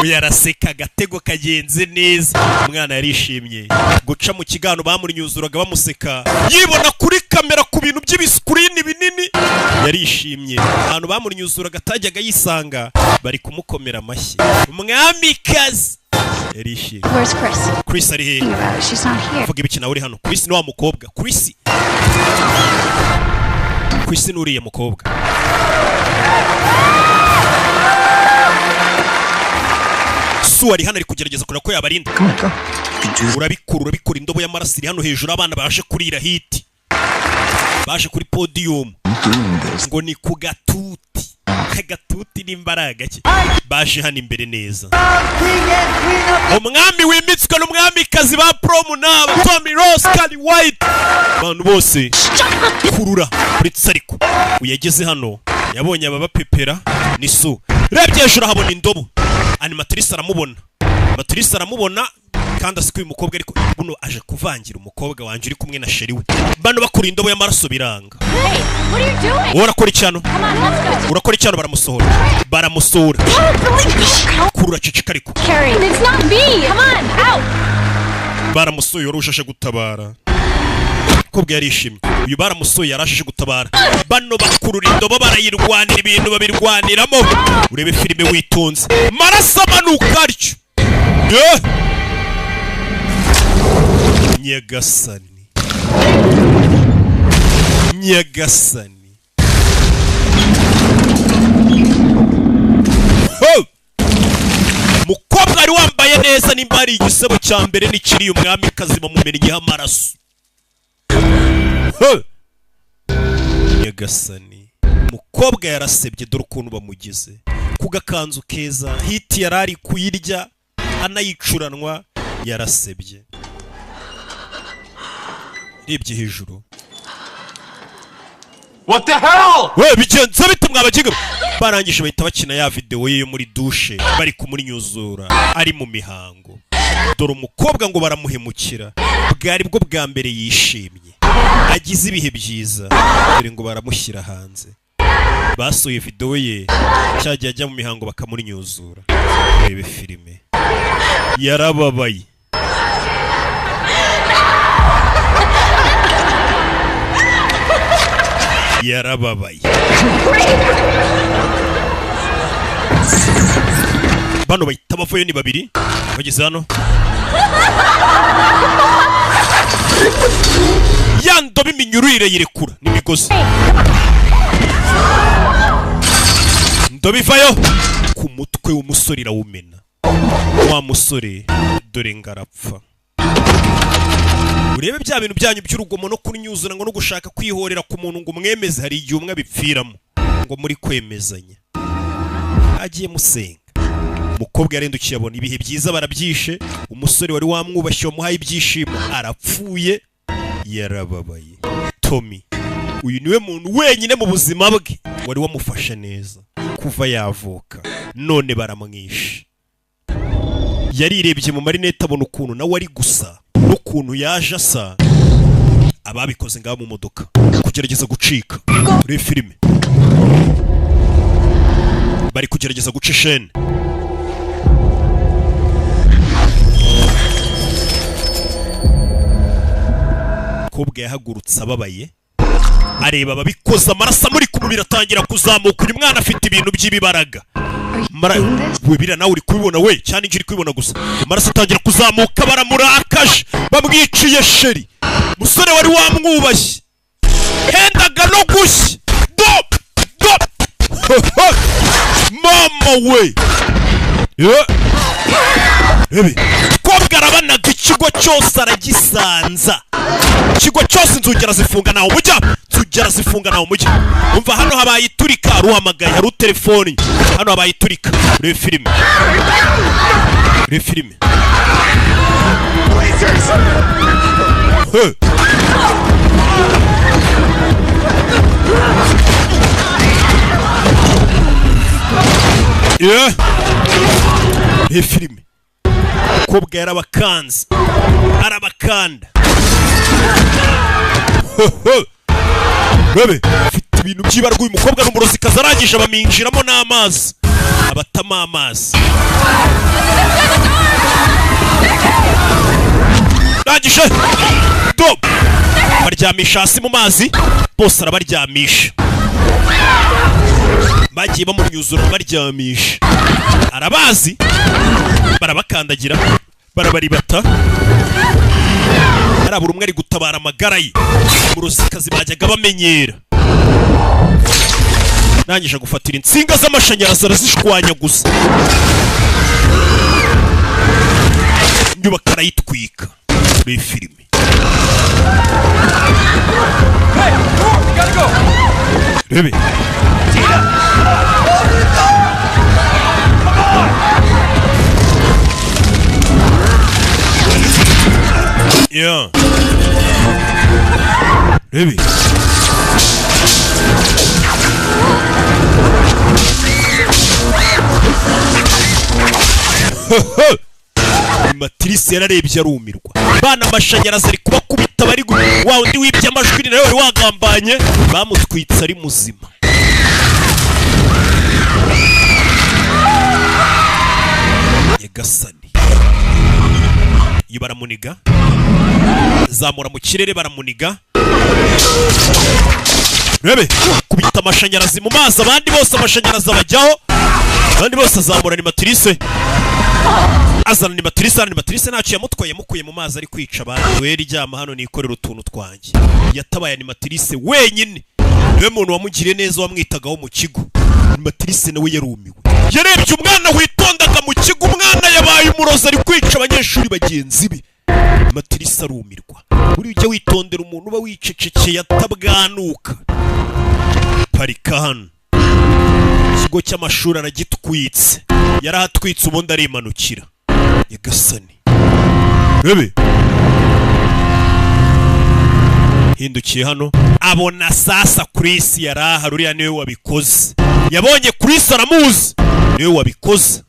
uyu araseka, agatego kagenze neza. Umwana yarishimye guca mu kigano, bamunyuzuraga bamuseka, yibona kuri kamera ku bintu by'ibisikirini binini, yarishimye. Ahantu bamunyuzuraga atajyaga yisanga, bari kumukomera amashyi. Umwamikazi yarishimye. Where's Chris? Chris ari hehe? About it. She's not here. Vuga ibiki nawe uri hano? Chris ni wa mukobwa. Chris, Chris ni uriya mukobwa. Su ari hano, ari kugerageza kureba ko yabarinda. Urabikura, urabikura. Indobo y'amaraso iri hano hejuru, abana baje kurira hiti, baje kuri podium, ngo ni ku gatuti, agatuti n'imbaraga ki, baje hano imbere neza. Umwami wimitswe n'umwamikazi ba prom n'aba Tommy Ross, Kali White, abantu bose kurura uretse. Ariko uyageze hano yabonye ababapepera ni Su. Rebye hejuru ahabona indobo, animatrice aramubona, animatrice aramubona kandi asi ko uyu mukobwa, ariko buno aje kuvangira umukobwa wanjye uri kumwe na chéri we. Bano bakura indobo y'amaraso biranga. Hey, what are you doing? Wowe urakora icyano? Come on, let's go. Urakora icyano? Baramusohora, baramusohora. Kurura, ceceka ariko. Carrie, it's not me. Come on, out. Baramusohoye, wari ushashe gutabara. Umukobwa yarishimye, uyu baramusohoye yarashije gutabara. Bano bakurura indobo, barayirwanira, ibintu babirwaniramo. Urebe filime witonze, maraso amanuka atyo. Eh! Nyagasani, nyagasani! Ho! Mukobwa wari wambaye neza, nimba hari igisebo cya mbere nikiriye, umwamikazi bamumennyeho amaraso. Ho! Nyagasani, mukobwa yarasebye, dore ukuntu bamugize ku gakanzu keza. Hiti yari ari kuyirya anayicuranwa, yarasebye. Rebye hejuru. What the hell? We, bigenze bite mwabakiga? Barangije bahita bakina ya videwo ye yo muri dushe, bari kumunyuzura ari mu mihango. Dore umukobwa ngo baramuhemukira, bwari bwo bwa mbere yishimye agize ibihe byiza, dore ngo baramushyira hanze. Basuye videwo ye cyagiye ajya mu mihango bakamunyuzura. Rebe filime, yarababaye. Yarababaye. Bano bahita bavayo ni babiri bageze hano. Ya ndobo iminyururu irayirekura n'imigozi. Ndobo ivayo ku mutwe w'umusore irawumena. Wa musore dore ngarapfa. Urebe bya bintu byanyu by'urugomo no kunyuzura ngo no gushaka kwihorera ku muntu ngo umwemeze, hari igihe umwe abipfiramo ngo muri kwemezanya. Agiye musenga. Umukobwa yarendukiye abona ibihe byiza barabyishe, umusore wari wamwubashye wamuhaye ibyishimo arapfuye, yarababaye. Tommy uyu niwe muntu wenyine mu buzima bwe wari wamufashe neza kuva yavuka, none baramwishe. Yarirebye mu marinete abona ukuntu nawe ari gusa n'ukuntu yaje asa. Ababikoze ngabo mu modoka kugerageza gucika muri filime, bari kugerageza guca ishene. Umukobwa yahagurutse ababaye, areba ababikoze amaraso amuri ku mubiri atangira kuzamuka. Uyu mwana afite ibintu by'ibibaraga. We bira nawe uri kubibona we cyane, injiri kubibona gusa. Amaraso atangira kuzamuka, baramurakaje, bamwiciye sheri. Musore wari wamwubashye hendaga no gushya. Dop dop. Mama we. Rebe kobwa arabanaga ikigo cyose aragisanza. Ikigo cyose inzugi arazifunga nawe mujya, inzugi arazifunga nawe mujya. Umva hano habaye iturika, ruhamagaye hari telefoni. Hano habaye iturika. Rebe filime. Rebe filime. Yeah. Rebe filime. Umukobwa yarabakanze, arabakanda. Bebe afite ibintu by'ibarwa. Uyu mukobwa n'umurozi kazarangije abaminjiramo n'amazi, abatama amazi. Rangije top, baryamisha hasi mu mazi bose arabaryamisha. Bagiye bamunyuzura baryamisha, arabazi, barabakandagira, barabaribata. Arabura umwe ari gutabara amagara ye. Umurozikazi bajyaga bamenyera. Nangije gufatira insinga z'amashanyarazi arazishwanya gusa. Nyubaka arayitwika. Muri filime. Rebe. Yeah. Rebe. Matrice yararebye arumirwa. Bana amashanyarazi ari kubakubita bari wa undi wibye amajwi nawe wari wagambanye bamutwitse ari muzima. Nyagasani. Iyo baramuniga, zamura mu kirere baramuniga. Rebe kubita amashanyarazi mu mazi, abandi bose amashanyarazi abajyaho, abandi bose azamura ni matrice. Azana ni matrice, ni matrice ntacyo yamutwaye, yamukuye mu mazi ari kwica abantu. We ryama hano nikorera utuntu twanjye. Yatabaye ni matrice wenyine. Niwe muntu wamugiriye neza wamwitagaho mu kigo. Matrice nawe yarumiwe. Yarebye umwana witondaga mu kigo, umwana yabaye umurozi ari kwica abanyeshuri bagenzi be. Matrice arumirwa. Buri ujya witondera umuntu uba wicecekeye atabwanuka. Parika hano. Ikigo cy'amashuri aragitwitse. Yarahatwitse ubundi arimanukira. Nyagasani. Bebe. Hindukiye hano abona sasa Chris yaraha, ruriya niwe wabikoze. Yabonye Chris aramuzi, niwe wabikoze.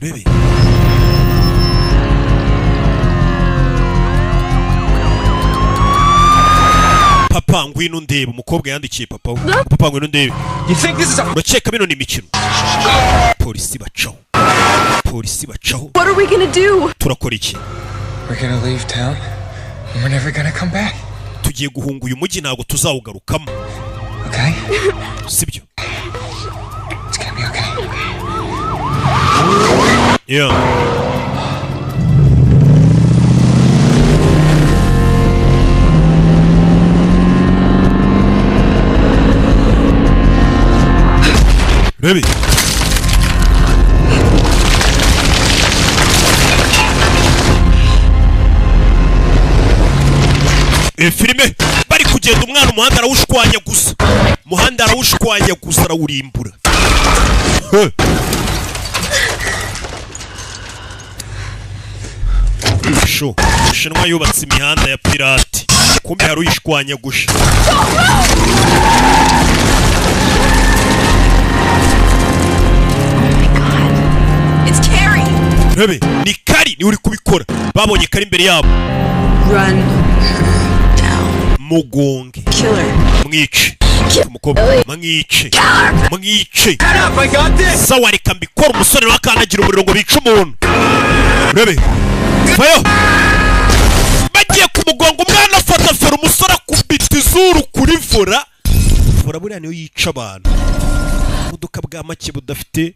Bebe. Papa ngwino ndebe. Umukobwa yandikiye papa we. Papa ngwino ndebe. Urakeka bino ni imikino? Polisi bacaho. Polisi bacaho. What are we gonna do? Turakora iki? We're gonna leave town and we're never gonna come back. Tugiye guhunga uyu mujyi, ntabwo tuzawugarukamo. Okay? Sibyo? It's gonna be okay. Yeah. Baby. E filime bari kugenda, umwana umuhanda arawushwanya gusa, umuhanda arawushwanya gusa, arawurimbura. Huh. Sho Ushinwa yubatse imihanda ya pirate, kumbe hari uyishwanya gusha. It's Carrie. Rebe, ni Kari ni uri kubikora. Babonye Kari imbere yabo. Run. Mugonge. Kill her. Mwice umukobwa, mwice, mwice. I got this! Sawa, reka mbikora. Umusore nawe akandagira umuriro ngo bice umuntu. Rebe vayo, bagiye kumugonga, umwana afata feri, umusore akubita izuru kuri volant. Volant buriya niyo yica abantu. Imodoka bwa make budafite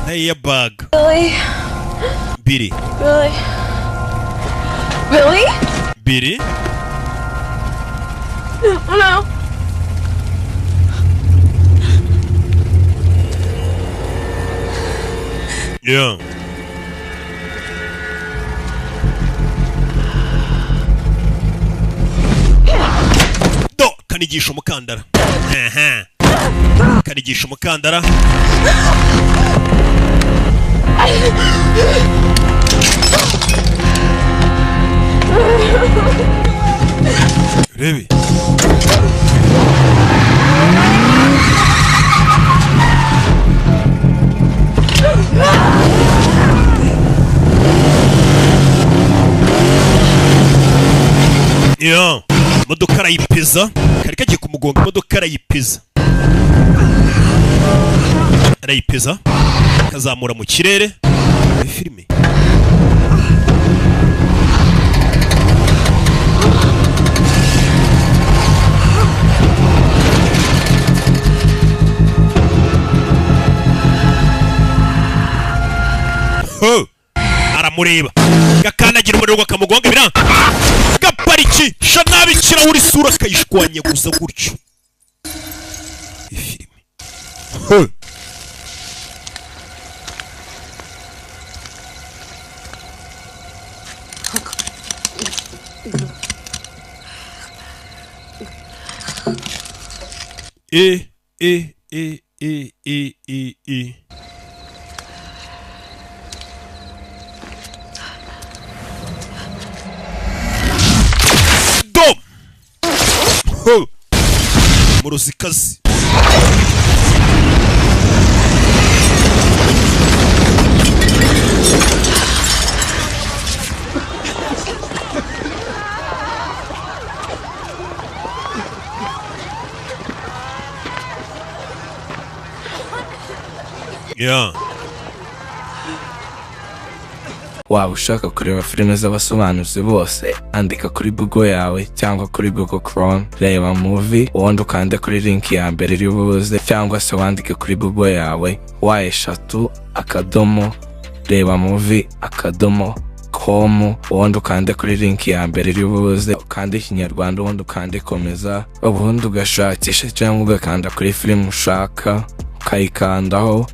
na airbag. Billy. Biri. Billy. Billy? Biri. No, no. Yeah. Do kanigisha umukandara. Aha. Kanigisha umukandara. Rebe. Yeah. Imodoka arayipeza, kari kagiye kumugonga, imodoka arayipeza, arayipeza, kazamura mu kirere. Iyi filime Ho! Aramureba, gakandagira umuriro akamugonga, biranga, gapariki sha nabi ikirahuri, isura akayishwanya gusa gutyo. Ifilime. Ho! E E E E E E E. Do! Ho! Muruzikazi. Yeah. Waba ushaka kureba filime z'abasobanuzi bose, andika kuri Google yawe cyangwa kuri Google Chrome "reba movie", ubundi ukande kuri link ya mbere iri buze, cyangwa se wandike kuri Google yawe www.rebamovie.com, ubundi ukande kuri link ya mbere iri buze, ukande Ikinyarwanda, ubundi ukande komeza, ubundi ugashakisha cyangwa ugakanda kuri filime ushaka, ukayikandaho,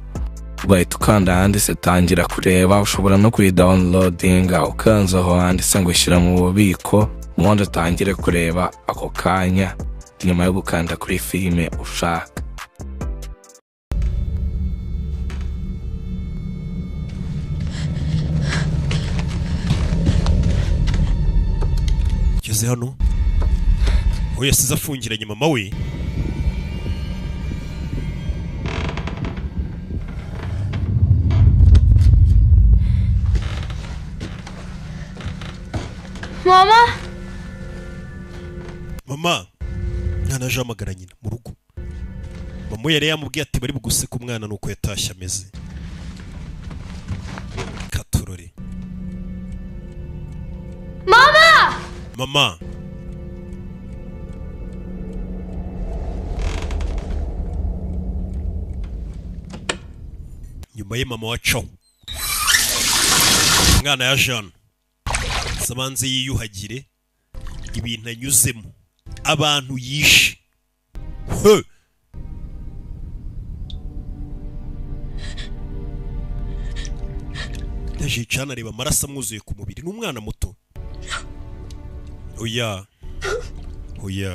ugahita ukanda ahanditse "tangira kureba". Ushobora no kuyidownloadinga ukanze aho handitse ngo "shyira mu bubiko", ubundi utangire kureba ako kanya nyuma yo gukanda kuri filime ushaka. Ngeze hano aho yasize afungiranye mama we. Mama? Mama. Mwana aje ahamagara nyina mu rugo. Mama yari yamubwiye ati bari buguseke umwana nuko yatashye ameze. Katurore. Mama! Mama. Nyuma ye mama wa Chow. Umwana ya Jean. Sabanze yiyuhagire ibintu anyuzemo, abantu yishe. He! Yaje cana areba amaraso amwuzuye ku mubiri, ni umwana muto. Oya. Oya.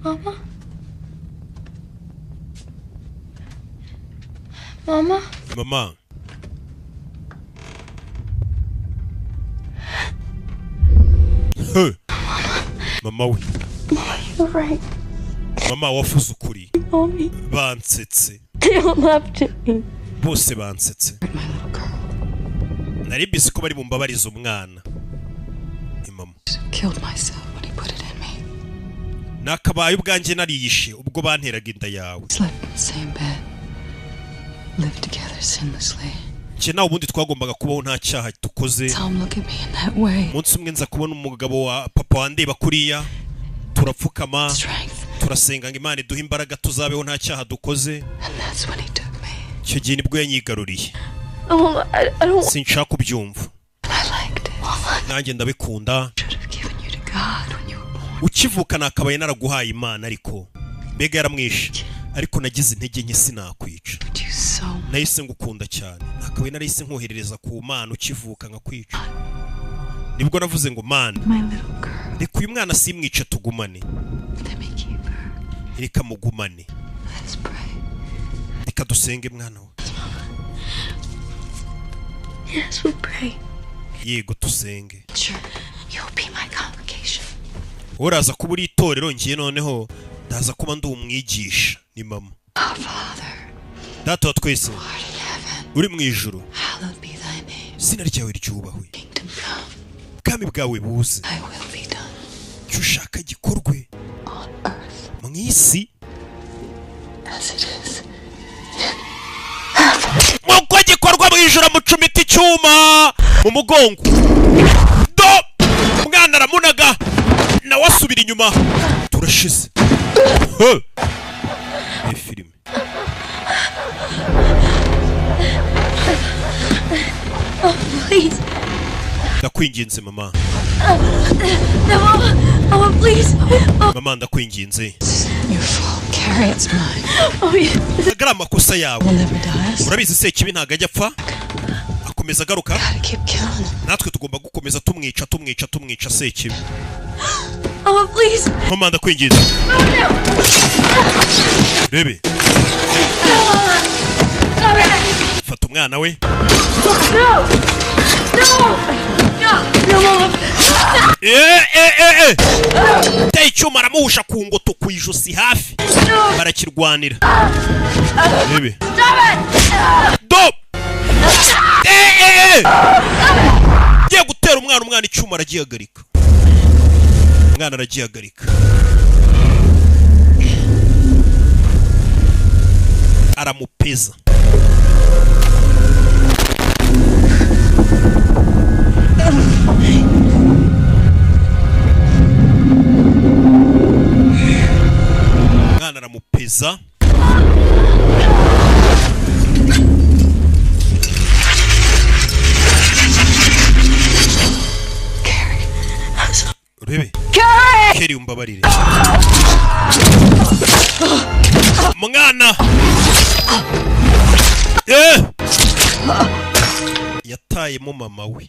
Mama? Mama? Mama. Huh. Mama we. Mama, you're right. Mama wafuze ukuri. Mommy. Bansetse. They all laughed at me. Bose bansetse. Nari bizi ko bari bumbabariza umwana. Ni mama. Killed myself when he put it in me. Nakabaye ubwanjye nariyishe ubwo banteraga inda yawe. Slept in the same bed. Lived together sinlessly. Njye nawe ubundi twagombaga kubaho nta cyaha dukoze. Tom look at me in that way. Umunsi umwe nza kubona umugabo wa papa wandeba kuriya, turapfukama, turasenga ngo Imana iduhe imbaraga tuzabeho nta cyaha dukoze. And that's when he took me. Icyo gihe nibwo yanyigaruriye. Mama, I don't. Sinshaka kubyumva. I liked it. Nanjye ndabikunda. Should have given you to God when you were born. Ukivuka nakabaye naraguhaye Imana, ariko mbega yaramwishe. Ariko nagize intege nke sinakwica. You so Nahise ngukunda cyane. Nakabaye narahise nkoherereza ku Mana ukivuka nkakwica. Nibwo navuze ngo Mana, my little girl. reka uyu mwana simwice tugumane. Let me keep her. Reka mugumane. Let's pray. Reka dusenge mwana we. Yes, we'll pray. Yego tusenge. Sure. You'll be my congregation. Uraza kuba uri itorero, ngiye noneho ndaza kuba ndi umwigisha. Ni mama. Our Father, Data wa twese who art in heaven, uri mu ijuru, hallowed be thy name. izina ryawe ryubahwe, Kingdom come, ubwami bwawe buze, thy will be done icyo ushaka gikorwe on earth mu isi as it is. nk'uko gikorwa mu ijuru. Amucumita icyuma mu mugongo, do umwana aramunaga nawe asubira inyuma. Turashize. He! Ni filime. Oh, please. Ndakwinginze mama. No, Mama. Mama, please. Oh, Mama ndakwinginze. Your fault, Carrie. It's mine. oh yeah. Ntabwo ari amakosa yawe. We'll never die. Urabizi Sekibi ntabwo ajya apfa, akomeza agaruka. Gotta keep killing him. Natwe tugomba gukomeza tumwica, tumwica, tumwica Sekibi. Mama, please. Mama ndakwinginze. Rebe, fata umwana we. No. No. No. No, Mama. Eh, eh, eh, eh. Teye icyuma aramuhusha ku ngoto ku ijosi hafi, barakirwanira. Rebe. Stop it. Do eh, eh, eh. Ngiye gutera umwana, umwana icyuma aragihagarika, umwana aragihagarika, aramupeza. Umwana aramupeza. Urebe. Keri, umbabarire mwana. Eh! Yatayemo mama we.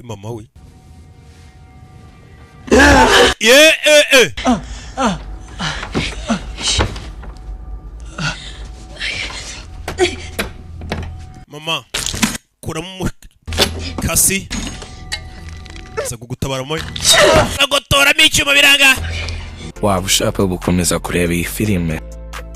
Ari mama we ye eh eh. Mama, kuramo umukasi, aza kugutabara moyo, agotoramo icyuma biranga. Waba ushaka gukomeza kureba iyi filime,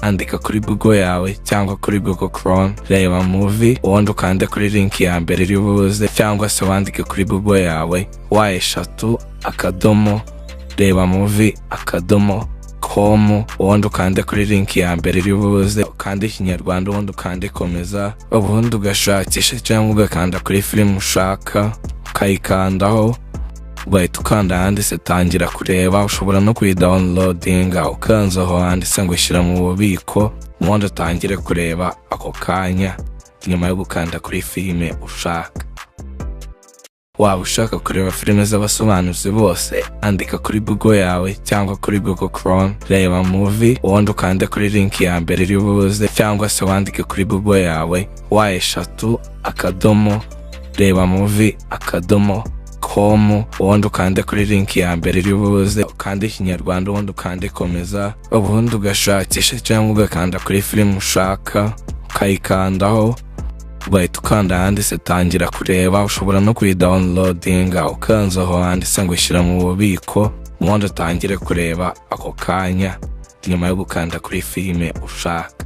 andika kuri Google yawe cyangwa kuri Google Chrome "reba movie", ubundi ukande kuri link ya mbere iri buze, cyangwa se wandike kuri Google yawe www.rebamovie.com, ubundi ukande kuri link ya mbere iri buze, ukande Ikinyarwanda, ubundi ukande komeza, ubundi ugashakisha cyangwa ugakanda kuri filime ushaka, ukayikandaho, ugahita ukanda ahanditse "tangira kureba". Ushobora no kuyidownloadinga ukanze aho handitse ngo "shyira mu bubiko", ubundi utangire kureba ako kanya nyuma yo gukanda kuri filime ushaka. Waba ushaka kureba filime z'abasobanuzi bose, andika kuri Google yawe cyangwa kuri Google Chrome "reba movie", ubundi ukande kuri link ya mbere iri buze, cyangwa se wandike kuri Google yawe www.rebamovie.com, ubundi ukande kuri link ya mbere iri buze, ukande Ikinyarwanda, ubundi ukande komeza, ubundi ugashakisha cyangwa ugakanda kuri filime ushaka, ukayikandaho, ugahita ukanda ahanditse "tangira kureba". Ushobora no kuyidownloadinga ukanze aho handitse ngo "shyira mu bubiko", ubundi utangire kureba ako kanya nyuma yo gukanda kuri filime ushaka.